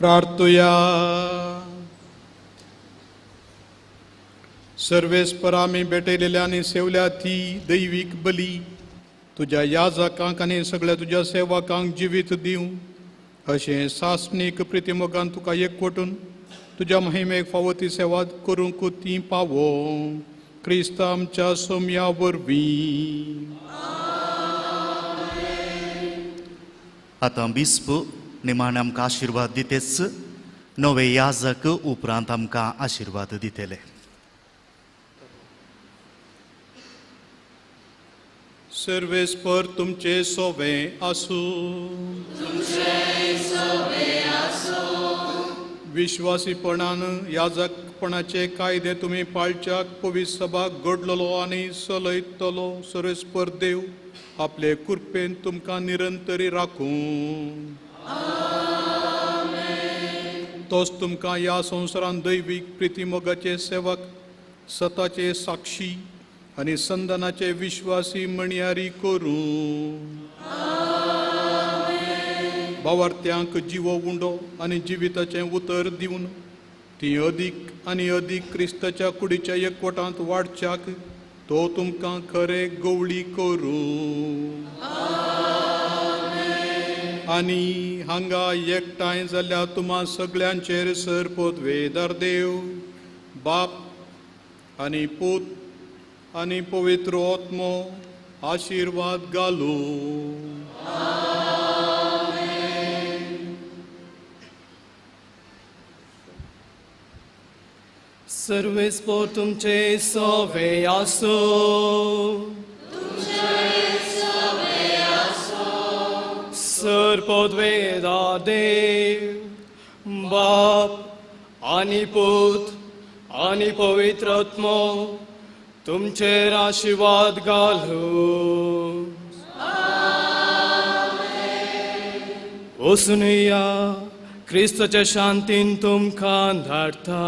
प्रार्थुया. सर्वेस्पर आमी भेटयलेल्या आनी सेवल्या ती दैवीक बली तुज्या याजकांक आनी सगळ्या तुज्या सेवकांक जिवीत दिवं अशें सासणीक प्रितीमोगान तुका एकवटून तुज्या महिमेक फावो ती सेवा करूंक ती पावो क्रिस्त आमच्या सोम्या वरवीं. आतां बिस्प निमाणे आमकां आशिर्वाद दितेच नवे याजक उपरांत आमकां आशिर्वाद दितले. सर्वेस्पर तुमचे सोवे आसूं. विश्वासीपणान याजकपणाचे कायदे तुमी पाळच्याक पवित्र सभा घडलेलो आनी चलयतलो सर्वेस्पर देव आपले कृपेन तुमकां निरंतरी राखूं. तोच तुमकां ह्या संवसारांत दैवीक प्रितीमोगाचे सेवक सताचे साक्षी आनी संदानाचे विश्वासी म्हणयारी करूं. भावार्थ्यांक जिवो उंडो आनी जिविताचें उतर दिवन ती अदीक आनी अदीक क्रिस्ताच्या कुडीच्या एकवटांत वाडच्याक तो तुमकां खरे गवळी करूं. आनी हांगा एकठांय जाल्या तुमा सगळ्यांचेर सर पदवेदार देव बाप आनी पूत आनी पवित्र आत्मो आशिर्वाद घालूं. सर्वेस्पर तुमचे सोवे आसूं. सर पदवेदार देव बाप आनी पूत आनी पवित्र आत्मो तुमचेर आशिर्वाद घालूं. वचुनया क्रिस्ताच्या शांतीन तुमकां धाडटा.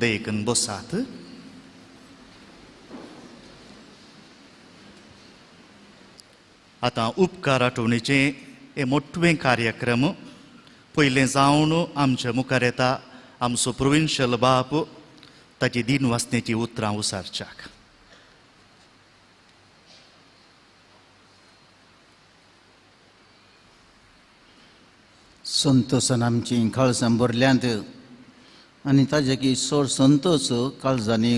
देखून बसात. आतां उपकार आठवणीचें हे मोटवें कार्यक्रम पयलें जावन आमच्या मुखार येता आमचो प्रोविन्शियल बाप ताची दिनवासनेची उतरां उसारच्याक. संतोषान आमची काळजां भरल्यांत आनी ताजे की चड संतोष काळजांनी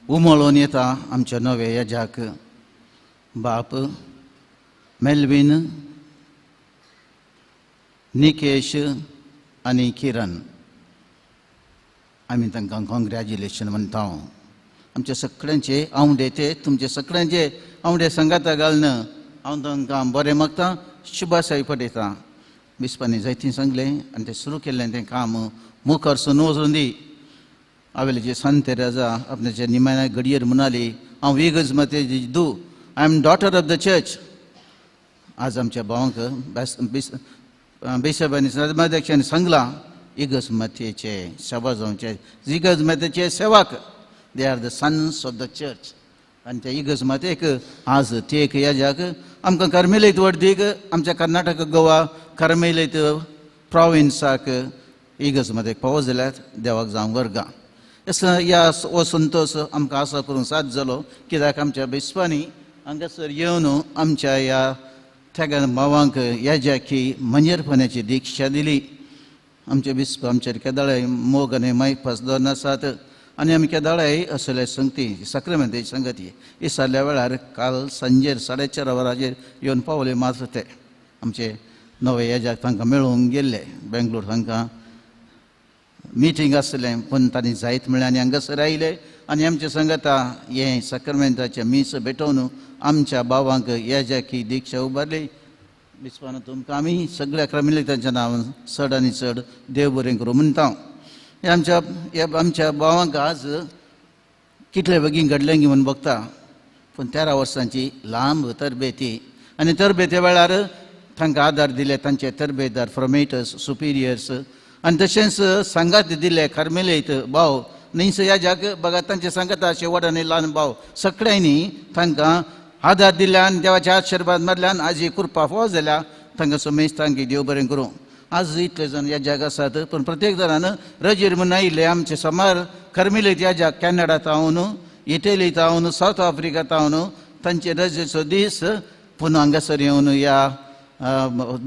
उमळून येता आमच्या नव्या येजाक बाप मेल्वीन निकेश आनी किरण आमी तांकां कॉंग्रॅच्युलेशन म्हणटा. आमच्या सगळ्यांचे आंवडे ते तुमचे सगळ्यांचे आंवडे सांगाता घालून हांव तांकां बरें मागता शुभाशय पडयता. बिस्पांनी जायतीं सांगलें आनी तें सुरू केल्लें तें काम मुखार सून वचून दी. आवेलेचे सांत राजा आपणाचे निमाण्या घडयेर म्हणाली हांव इगर्ज माते दू I am daughter of the church. आज आमच्या भावांक बिशप आनी समाध्यक्षांनी सांगलां इगर्ज मातयेचे सेवा जावचे इगर्ज मातयेचे सेवक they are the sons of the church. आनी त्या इगर्ज मातयेक आज ते एक याजाक आमकां कार्मेलीत वर्दीक आमच्या कर्नाटक गोवा कार्मेलीत प्रोविन्साक इगर्ज मातयेक पावो जाल्यार देवाक जावं वर्गां ह्या हो संतोष आमकां आसा करूंक साथ जालो कित्याक आमच्या बिस्पांनी हांगासर येवन आमच्या ह्या त्यागान भावांक याजाकी मंजेरपणाची दीक्षा दिली. आमचे बिस्प आमचेर केदाळाय मोग आनी मायपास दवरून आसात आनी आमी केदाळाय असले संगती साक्रामेंताची संगती विसरल्या वेळार काल सांजेर 4:30 वरांचेर येवन पावले मात्र ते आमचे नवे येजाक तांकां मेळोवंक गेल्ले बेंगलोर तांकां मिटींग आसलें पूण तांणी जायत म्हळ्ळें आनी हांगासर आयले आनी आमचे संगता हें साक्रमेंताचें मीस भेटोवन आमच्या भावांक येजाकी दिक्षा उबारली. बिस्पान तुमकां आमी सगळ्या कार्मेलितांच्या नांवान चड आनी चड देव बरें करूं म्हणटा. हे आमच्या भावांक आज कितले बेगीन घडलें म्हूण बघता पूण 13 वर्सांची लांब तरबेती आनी तरबेते वेळार तांकां आदार दिले तांचे तरबेदार फॉर्मेटर्स सुपिरियर्स आनी तशेंच सांगात दिले कार्मेलीत भाव न्हय ह्या जाग बघा तांचे सांगात शेवट आनी ल्हान भाव सगळ्यांनी तांकां आदार दिल्यान देवाच्या आशिर्वाद मारल्यान आज ही कृपा फावो जाल्या तांकां समेज तांकी देव बरें करूं. आज इतले जाण ह्या जाग आसात पूण प्रत्येक जाणान रजेर म्हूण आयिल्ले आमचे समार कार्मेलीत ह्या जाग कॅनडा तावन इटली तावन सावथ आफ्रिका तावन तांचे रजेचो दीस पुन्हा हांगासर येवन ह्या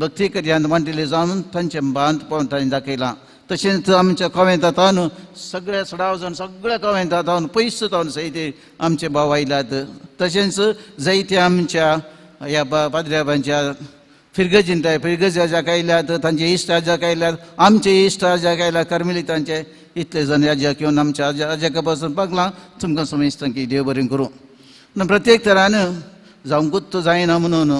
भक्ती कार्यांत मांडिल्ले जावन तांचें बांदपण तांणी दाखयलां. तशेंच आमच्या कोवेंता तावन सगळ्या सडाव जावन सगळ्या कोवेंता तावन पयस तावन जायते आमचे भाव आयल्यात. तशेंच जायते आमच्या ह्या पाद्र्याबांच्या फिरगजीन फिरगजाक आयल्यात तांचे इश्ट आजाक आयल्यात आमचे इश्ट आजाक आयल्यात कार्मेलितांचे इतले जाण आजाक येवन आमच्या आजाका पासून पागलां तुमकां समजता की देव बरें करूं. प्रत्येक तरान जावंकूच जायना म्हणून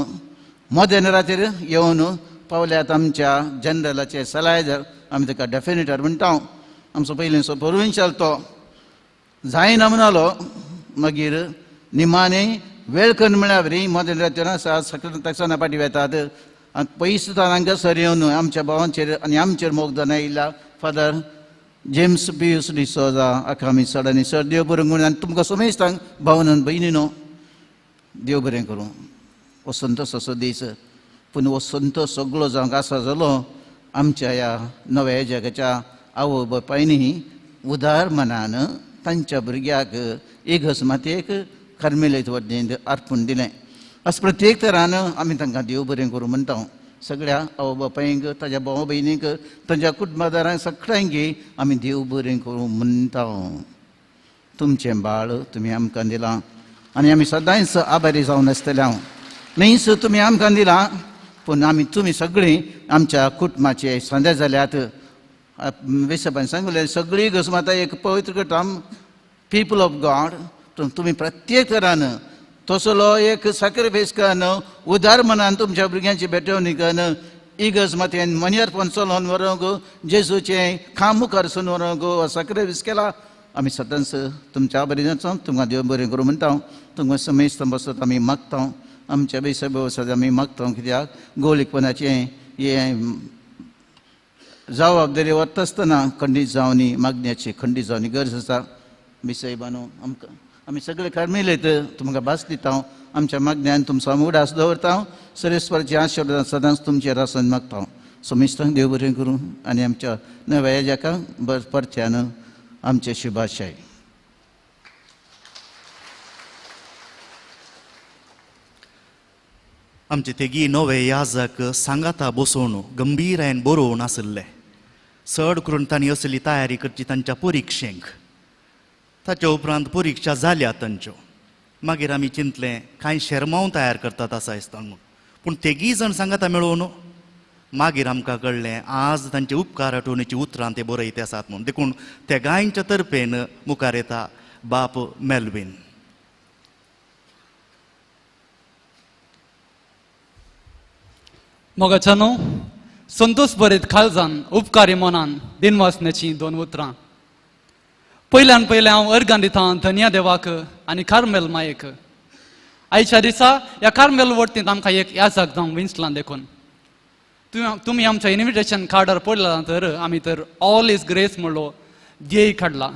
मोदेन रातीर येवन पावल्यात आमच्या जनरलाचे सलायजर आमी ताका डेफिनेटर म्हणटा. आमचो पयलींचो प्रोविन्शियल तो जायना म्हणालो मागीर निमाणे वेळ करून म्हळ्यार बरी मोदेन रातीर आसा सकाळ ताक्साना फाटी वेतात आनी पयस हांगासर येवन आमच्या भावांचेर आनी आमचेर मोगदान आयिल्ल्या फादर जेम्स पियूस डिसोजा हाका आमी चड आनी चड देव बरें करूं आनी तुमकां समेस्तांक भावनान भयणीनो देव बरें करूं. हो संतोश असो दीस पूण हो संतोश सगळो जावंक आसा जालो आमच्या ह्या नव्या जगाच्या आवय बापायनी उदार मनान तांच्या भुरग्याक एक मातयेक कार्मेलीत वटेन अर्पण दिलें. अशें प्रत्येक तरान आमी तांकां देव बरें करूं म्हणटा. सगळ्या आवय बापायंक ताज्या भाव भयणींक तांच्या कुटुंबादारांक सगळ्यांक आमी देव बरें करूं म्हणटा. तुमचें बाळ तुमी आमकां दिलां आनी आमी सदांच आभारी जावन आसतले. हांव न्हयच तुमी आमकां दिलां पूण आमी तुमी सगळीं आमच्या कुटुंबाचे सांदे जाल्यात. विसबान सांगलें सगळीं घसमाता एक पवित्र करता पीपल ऑफ गॉड. तुमी प्रत्येक तरान तसलो एक सॅक्रिफायस करून उदार मनान तुमच्या भुरग्यांची भेटवणी करून इगर्ज मातयेन मनियरपण चलोवन व्हरूंक जेजूचें खाम मुखार सून व्हरूंक सॅक्रिफायस केला. आमी सदांच तुमच्या आभारी जाता. तुमकां देव बरें करूं म्हणटा. तुमकां समेस्त बसत आमी मागता आमच्या बेसबे आमी मागता कित्याक गोलीपणाचें हें जबाबदारी वता आसतना खंडीत जावनी मागण्याची खंडीत जावनी गरज आसा. बिसायबानो आमकां आमी सगळे कार्मेलीत तुमकां भास दिता. आमच्या मागण्यान तुमचो उडास दवरता. सरेस्वराचे आशिर्वाद सदांच तुमचेर आसून मागता. समेस्तांक देव बरें करूं आनी आमच्या नव्या येजाका परत्यान आमचे शुभाशय. आमचे तेगी नवे याजक सांगाता बसोवन गंभीरायेन बरोवन आशिल्ले. चड करून तांणी असली तयारी करची तांच्या परिक्षेक. ताच्या उपरांत परिक्षा जाल्या तांच्यो. मागीर आमी चिंतलें कांय शेरमांव तयार करतात आसा दिसता म्हूण पूण तेगीय जाण सांगाता मेळोवन मागीर आमकां कळ्ळें आज तांचे उपकार आठवणीची उतरां ते बरयत आसात म्हूण. देखून तेगांयच्या तर्फेन मुखार येता बाप मेलवीन. मोगाच्यानो संतोष बरेत खालजान उपकारी मनान दिनवासण्याची दोन उतरां. पयल्यान पयलें हांव अर्गां दितां धन्या देवाक आनी कार्मेल मायेक. आयच्या दिसा ह्या कार्मेल वरतींत आमकां एक याजक जावंक विंचलां देखून तुमी आमच्या इन्विटेशन कार्डार पडला तर आमी तर ऑल is grace म्हणलो ध्येय काडला.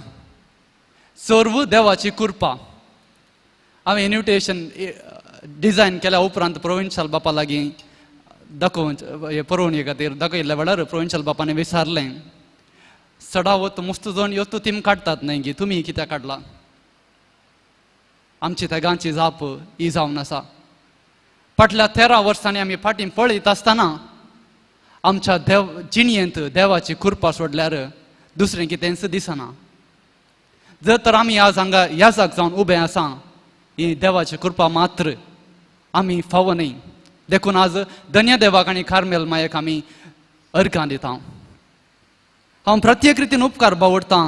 सर्व देवाची कृपा. हांवें इन्विटेशन डिजायन केल्या उपरांत प्रोविन्शियल बापा लागीं दाखोवन पळोवणी खातीर दाखयल्ल्या वेळार प्रोविन्शियल बापाने विचारलें सडावत मस्त जावन ह्यो तुमी काडटात न्हय गी तुमी कित्याक काडला. आमची तेगांची जाप ही जावन आसा. फाटल्या 13 वर्सांनी आमी फाटीं पळयत आसतना आमच्या देव जिणयेंत देवाची कृपा सोडल्यार दुसरें कितेंच दिसना. जर तर आमी आज हांगा याजक जावन उबे आसा ही देवाची कृपा मात्र आमी फावो न्हय. देखून आज धन्य देवाक आनी कार्मेल मायेक आमी अर्घां दिता. हांव प्रत्येक रितीन उपकार बावडटां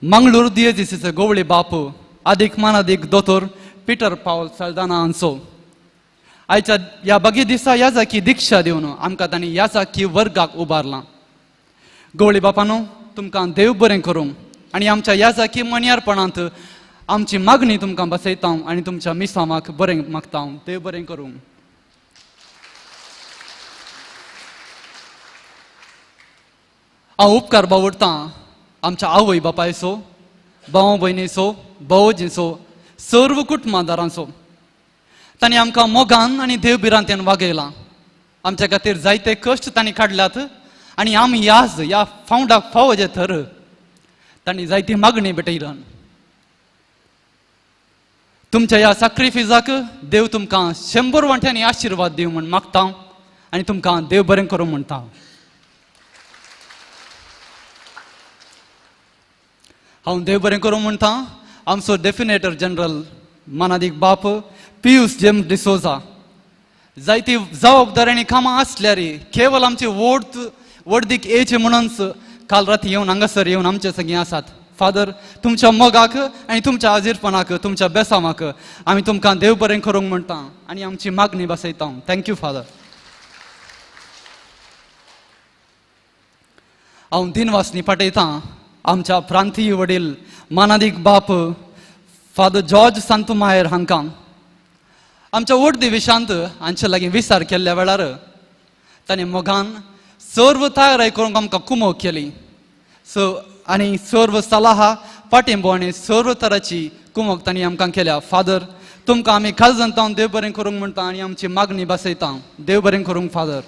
मंगळूर दियेजीसीचो गोवळी बाप आदीक मानादीक दोतोर पिटर पावल सल्दाना हांचो. आयच्या ह्या बागी दिसा याजाकी दिक्षा दिवन आमकां तांणी याजाकी वर्गाक उबारलां. गवळी बापानो, तुमकां देव बरें करूं आनी आमच्या याजाकी मन्यारपणांत आमची मागणी तुमकां बसयता आनी तुमच्या मिसांवाक बरें मागता. देव बरें करूं. हांव उपकार बावडटां आमच्या आवय बापायचो, भाव भयणीचो, भावोजीचो, सर्व कुटुंबादारांचो. तांणी आमकां मोगान आनी देव भिरांतेन वागयलां. आमच्या खातीर जायते कश्ट तांणी काडल्यात आनी आमी आज ह्या फावंडाक फावो जे थर तांणी जायती मागणी भेटयल्या. तुमच्या ह्या साक्रिफिजाक देव तुमकां 100 वांट्यांनी आशिर्वाद दिवं म्हूण मागता आनी तुमकां देव बरें करूं म्हणटा. हांव देव बरें करूं म्हणटा आमचो डेफिनेटर जनरल मानादीक बाप पियूस जेम्स डिसोजा. जायती जबाबदारी आनी कामां आसल्यार केवल आमची वडदीक येयची म्हणूनच काल राती येवन हांगासर येवन आमचे सगळीं आसात. फादर, तुमच्या मोगाक आनी तुमच्या हाजीरपणाक, तुमच्या बेसांवाक आमी तुमकां देव बरें करूंक म्हणटा आनी आमची मागणी बसयता. Thank you father. हांव दिनवासनी पाठयतां आमच्या प्रांतीय वडील मानादीक बाप फादर जॉर्ज सांतुमायर हांकां. आमच्या वडदी विशांत हांचे लागीं विचार केल्ल्या वेळार तांणी मोगान सर्व तयारी करूंक आमकां कुमोक केली. सो आनी सर्व सलाहा पाटिंबो आनी सर्व तराची कुमोक तांणी आमकां केल्या. फादर, तुमकां आमी खाजन तावन देव बरें करूंक म्हणटा आनी आमची मागणी बसयता. देव बरें करूंक फादर.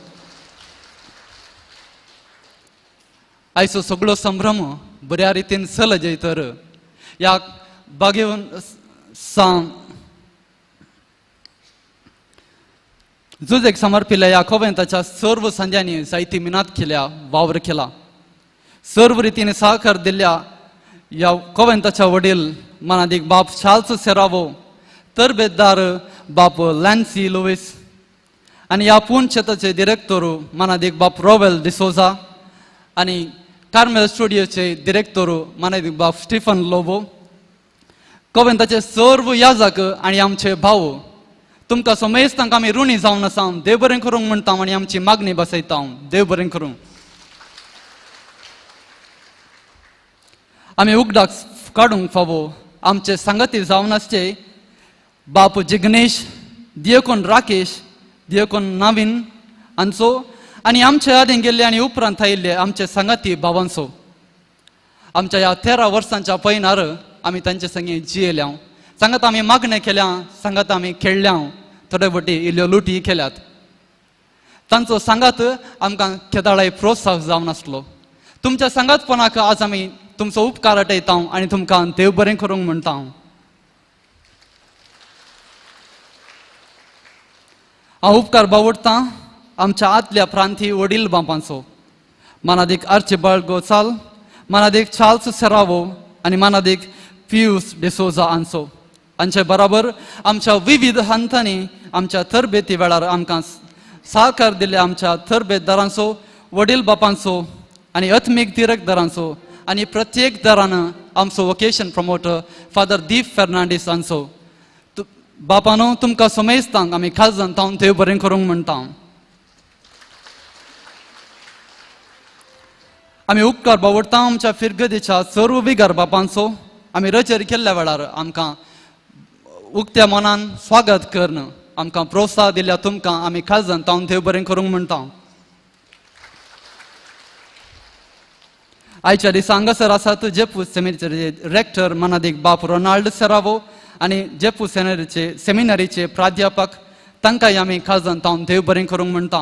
आयचो सगळो संभ्रम बऱ्या रितीन चलजय तर ह्या बागेवन सां जुजेक समर्पिल्ल्या ह्या कोवेंताच्या सर्व संद्यांनी जायती मिनात केल्या, वावर केला. सर्व रितीन सहकार दिल्ल्या ह्या कोवेंताच्या वडील मानादीक बाप चार्ल्स सेरावो, तरबेदार बाप लॅन्सी लुईस आनी ह्या पूण शेताचे डिरेक्टर मानादीक बाप रोवेल डिसोजा आनी कार्मेल स्टुडियोचे डिरेक्टर मानादीक बाप स्टिफन लोबो, कोवेंताचे सर्व याजक आनी आमचे भाव, तुमकां समेस्तांक आमी ऋणी जावन आसा. देव बरें करूंक म्हणटा आनी आमची मागणी बसयता. देव बरें करूंक. आमी उगडाक काडूंक फावो आमचे सांगाती जावन आसचे बाप जिग्नेश, दियकोन राकेश, दियकोन नवीन हांचो आनी आमचे आदीं गेल्ले आनी उपरांत आयिल्ले आमचे सांगाती भावांचो. आमच्या ह्या 13 वर्सांच्या पयनार आमी तांचे संगी जियेल्या, सांगात आमी मागणें केल्या, सांगात आमी खेळ्ळ्या, थोडे वटी इल्ल्यो लुटी केल्यात. तांचो सांगात आमकां केदाळाय प्रोत्साह जावन आसलो. तुमच्या सांगातपणाक आज आमी तुमचो उपकार आटयता आनी तुमकां देव बरें करूंक म्हणटा. हांव उपकार बावडटां आमच्या आदल्या प्रांतीय वडील बापांचो, मानादीक आर्चिबाल्ड गोसाल, मानादीक चार्ल्स सेरावो आनी मानादीक पियूस डिसोजा हांचो. हांचे बराबर आमच्या विविध हंतांनी आमच्या तरबेती वेळार आमकां सहकार दिल्ल्या आमच्या तरबेतदारांचो, वडील बापांचो आनी आत्मीक दिरकदारांचो आनी प्रत्येक दारान आमचो vocation promoter father Deep Fernandes हांचो. बापानो, तुमकां समेस्तांक आमी खाजन तावन देव बरें करूंक म्हणटा. आमी उपकार बावडटा आमच्या फिरगदीच्या सर्व बिगर बापांचो. आमी रचेर केल्ल्या वेळार आमकां उक्त्या मनान स्वागत करून आमकां प्रोत्साह दिल्ल्या तुमकां आमी खाजन तावन देव बरें करूंक म्हणटा. आयच्या दिसा हांगासर आसात जेपू सेमिनरीचे रेक्टर मानादीक बाप रोनाल्ड सेरावो आनी जेपू सेमिनरीचे प्राध्यापक, तांकांय आमी खाजन तावन देव बरें करूंक म्हणटा.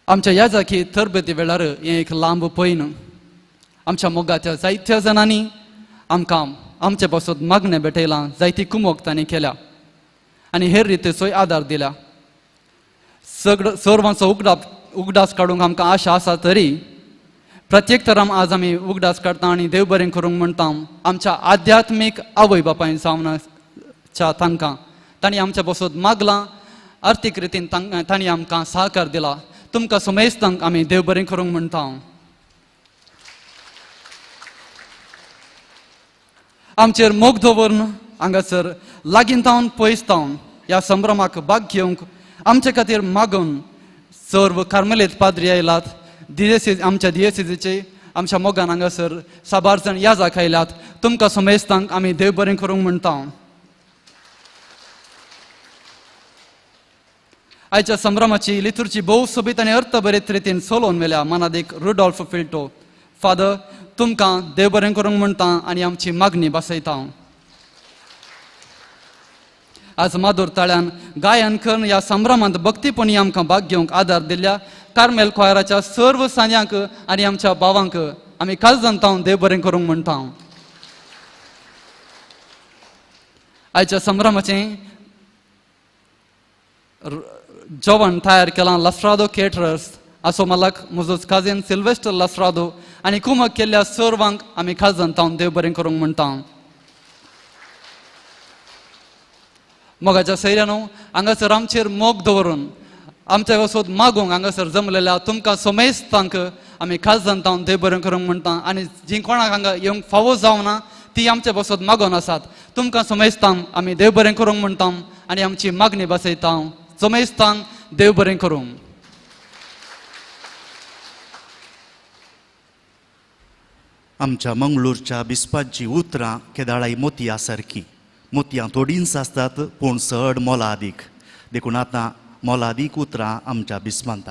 आमच्या याजाकी तरबेती वेळार हें एक लांब पयन आमच्या मोगाच्या जायत्या जाणांनी आमकां आमचे पासत मागणें भेटयलां, जायती कुमोक तांणी केल्या आनी हेर रितीचोय आदार दिला. सगळो सर्वांचो उगडास काडूंक आमकां आशा आसा तरी प्रत्येक तराम आज आमी उगडास काडटा आनी देव बरें करूंक म्हणटा आमच्या आध्यात्मीक आवय बापायन जावन तांकां तांणी आमच्या बसत मागलां, आर्थीक रितीन तांणी आमकां सहकार दिला. तुमकां समेस्तांक आमी देव बरें करूंक म्हणटा. आमचेर मोग दवरून हांगासर लागीं तावन पयस तावन ह्या संभ्रमाक भाग घेवंक आमचे खातीर मागून सर्व कार्मेलीत पाद्री आयलात. दियेसीज आमच्या दियेसीजीचे आमच्या मोगान हांगासर साबार जाण याजाक आयल्यात. तुमकां समेस्तांक आमी देव बरें करूंक म्हणटा. आयच्या संभ्रमाची लितुरची भोव सोबीत आनी अर्थभरीत रितीन चलोवन व्हेल्या मानादीक रुडॉल्फ फिल्टो फादर, तुमकां देव बरें करूंक म्हणटा आनी आमची मागणी बसयता. आज माधुर ताळ्यान गायन करून ह्या संभ्रमांत भक्तीपणी आमकां भाग घेवंक आदार दिल्ल्या कार्मेल क्वायराच्या सर्व सांज्यांक आनी आमच्या भावांक आमी काळजान तावन देव बरें करूंक म्हणटा. आयच्या संभ्रमाचें जेवण तयार केलां लास्ट्रादो केटरर्स असो मालक म्हजोच काजीन सिल्वेस्टर लास्ट्रादो आनी कुमक केल्ल्या सर्वांक आमी काळजान तावन देव बरें करूंक म्हणटा. मोगाच्या सैऱ्यानो, हांगासर आमचेर मोग दवरून आमच्या वसोत मागूंक हांगासर जमलेल्या तुमकां समेस्तांक आमी काळजान तावन देव बरें करूंक म्हणटा. आनी जी कोणाक हांगा येवंक फावो जावना ती आमचे बसोत मागून आसात. तुमकां समेस्तांक आमी देव बरें करूंक म्हणटा आनी आमची मागणी बसयता. समेस्तांक देव बरें करूंक. आमच्या मंगळूरच्या बिस्पाची उतरां केदाळाय मोतयां सारकी. मोतयां थोडींच आसतात पूण चड मोलादीक. देखून आतां मोलादीक उतरां आमच्या बिस्पांत.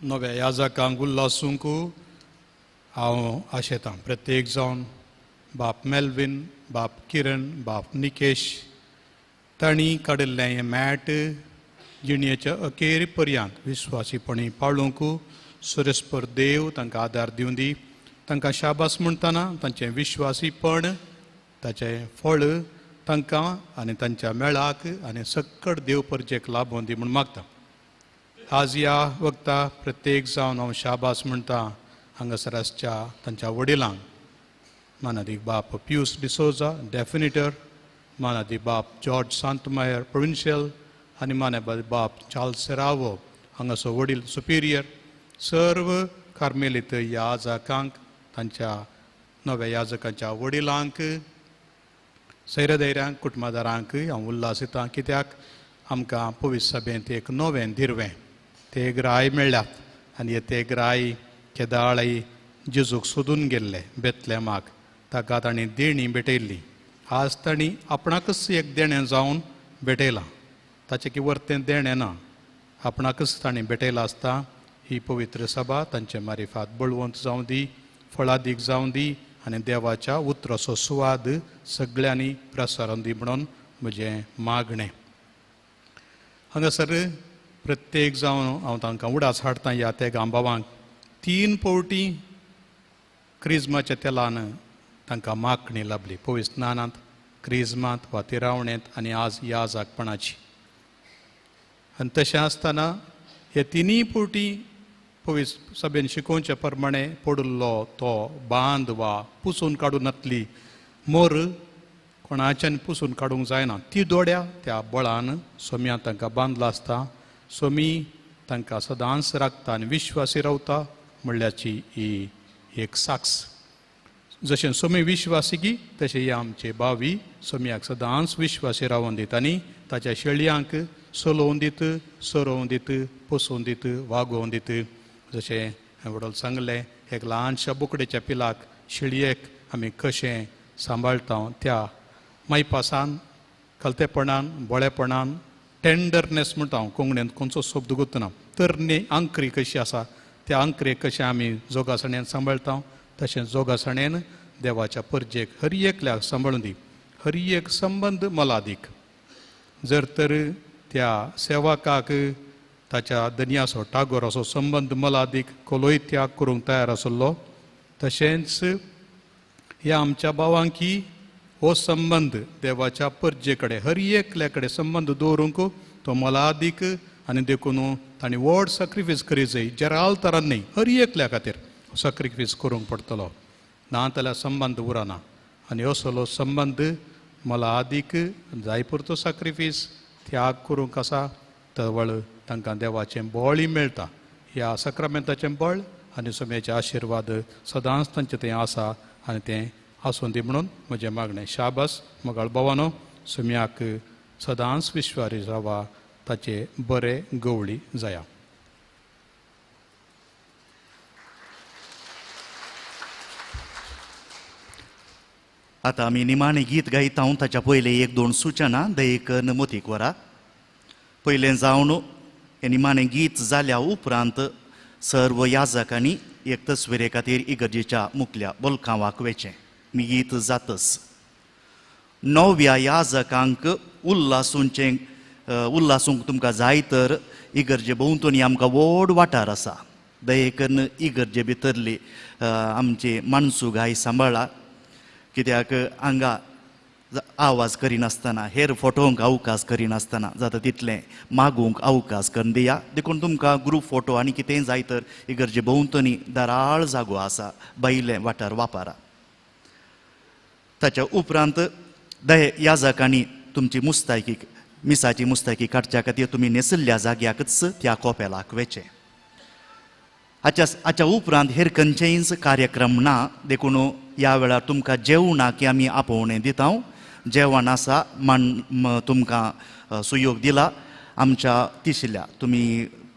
नव्या याजकांक उल्लासूंक हांव आशेतां. प्रत्येक जावन बाप मेल्विन, बाप किरण, बाप निकेश तांणी काडिल्लें हें मॅट जिणेच्या अखेर पर्यंत विश्वासीपणी पाळूंक सुरेस्पर देव तांकां आदार दिवं दी. तांकां शाबास म्हणटना तांचें विश्वासीपण ताचें फळ तांकां आनी तांच्या मेळाक आनी सक्कड देव परजेक लाभोवन दी म्हूण मागता. आज ह्या वखता प्रत्येक जावन हांव शाबास म्हणटा हांगासर आसच्या तांच्या वडिलांक, मानादीक बाप पियूस डिसोजा डेफिनेटर, मानादीक बाप जॉर्ज सांतमायर प्रोविन्शियल आनी मानादीक बाप चार्ल्स सेरावो हांगासो वडील सुपिरियर, सर्व कार्मेलीत याजकांक, तांच्या नव्या याजकांच्या वडिलांक, सैरदैऱ्यांक, कुटुंबादारांक हांव उल्हास येता. कित्याक आमकां पवित्र सभेंत एक नवें दिरवें तेगराय मेळ्ळ्यात आनी हे तेगराय केदाळाय जेजूक सोदून गेल्ले बेतलेमाक, ताका तांणी देणी भेटयल्ली. आज तांणी आपणाकच एक देणें जावन भेटयलां, ताचें की वर्तें देणें ना, आपणाकच तांणी भेटयलां आसता. ही पवित्र सभा तांचे मारिफात बळवंत जावं दी, फळादीक जावं दी आनी देवाच्या उतराचो सुवाद सगळ्यांनी प्रसारण दी म्हणून म्हजें मागणें. हांगासर प्रत्येक जावन हांव तांकां उडास हाडटा ह्या त्या गांबावांक 3 पवटी क्रिज्माच्या तेलान तांकां मागणी लाभली, पवित्र स्नानांत, क्रिज्मांत वा तिरावणेंत आनी आज ह्या जागपणाची. आनी तशें आसतना हे 3 पवटी पवित्र सभेन शिकोवचे प्रमाणे पडिल्लो तो बांद वा पुसून काडूं नातली मोर कोणाच्यान पुसून काडूंक जायना, ती दोड्या त्या बळान सोम्या तांकां बांदला आसता. सोमी तांकां सदांच राखता आनी विश्वासी रावता म्हणल्याची ही एक साक्ष. जशें सोमी विश्वासी की तशें हे आमचे भावी सोम्याक सदांच विश्वासी रावोवन दित आनी ताच्या शेळयांक चलोवन दित, सरोवन दित, पोसोवन दित, वागोवन दित. जशें हांवें वडोल सांगलें, एक ल्हानशा बोकडेच्या पिलाक शेळयेक आमी कशें सांबाळटा त्या मायपासान, कलतेपणान, बोळेपणान, टेंडरनेस म्हणटा हांव कोंकणींत खंयचो शब्द गुतना, तरणी आंकरी कशी आसा त्या आंकरेक कशें आमी जोगासणेन सांबाळटा तशें जोगासणेन देवाच्या परजेक हर एकल्याक सांबाळून दी. हर एक संबंद मोलादीक. जर तर त्या सेवकाक ताच्या दनयाचो टागोर असो संबंद मोलादीक कोलोय त्याग करूंक तयार आसलो, तशेंच ह्या आमच्या भावांकी हो संबंद देवाच्या परजे कडेन हर एकल्या कडेन संबंद दवरूंक तो मोलादीक आनी देखून तांणी व्हड सॅक्रिफायस करी जाय जेराल तरान न्ही हर एकल्या खातीर सॅक्रिफायस करूंक पडटलो ना जाल्यार संबंद उरना आनी असलो संबंद मोलादीक जाय पुरतो सॅक्रिफायस त्याग करूंक आसा तवळ तांकां देवाचें बळय मेळटा ह्या सक्रामेंताचें बळ आनी सोम्याचे आशिर्वाद सदांच तांचें थंय आसा आनी तें आसूं दी म्हणून म्हजें मागणें. शाबास मोगाळ भोवानो, सोम्याक सदांच विश्वारी रावा, ताचे बरे गवळी जाया. आतां आमी निमाणें गीत गायता ताच्या पयलें एक दोन सुचना दयेक नमोतीक वरा. पयलें जावन हें निमाणें गीत जाल्या उपरांत सर्व याजकांनी एक तस्विरे खातीर इगर्जेच्या मुखल्या बोलकांवाक वेचें. मी गीत जातच नव्या याजकांक उल्लासूंचें उल्लासूंक तुमकां जाय तर इगर्जे भोंवतणी आमकां व्हड वाठार आसा. दयेकन इगर्जे भितरली आमचे मानसू गाय सांबाळा कित्याक हांगा आवाज करिनासतना हेर फोटोंक अवकाश करिनासतना जाता तितलें मागूंक अवकाश करून दिया. देखून तुमकां ग्रूप फोटो आनी कितेंय जाय तर इगर्जे भोंवतणी दराळ जागो आसा, भायले वाठार वापरा. ताच्या उपरांत दये याजकांनी तुमची मुस्तायकी मिसाची मुस्तायकी काडच्या खातीर तुमी न्हेसल्ल्या जाग्याकच त्या कोपेलाक वेचें. हाच्या उपरांत हेर खंयचेंच कार्यक्रम ना, देखून ह्या वेळार तुमकां जेवणाक आमी आपोवणें दिता. जेवण आसा मान तुमकां सुयोग दिला आमच्या तिसल्या तुमी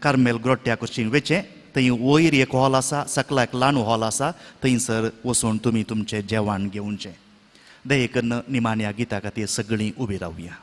कार्मेल ग्रोट्या कुशीन वेचें. थंय वयर एक हॉल आसा, सकला एक ल्हान हॉल आसा, थंयसर वचून तुमी तुमचें जेवण घेवचें. दयेकन निमाण्या गिता खातीर सगळीं उबी रावया.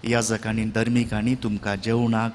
याजकांनी धर्मिकांनी तुमकां जेवणाक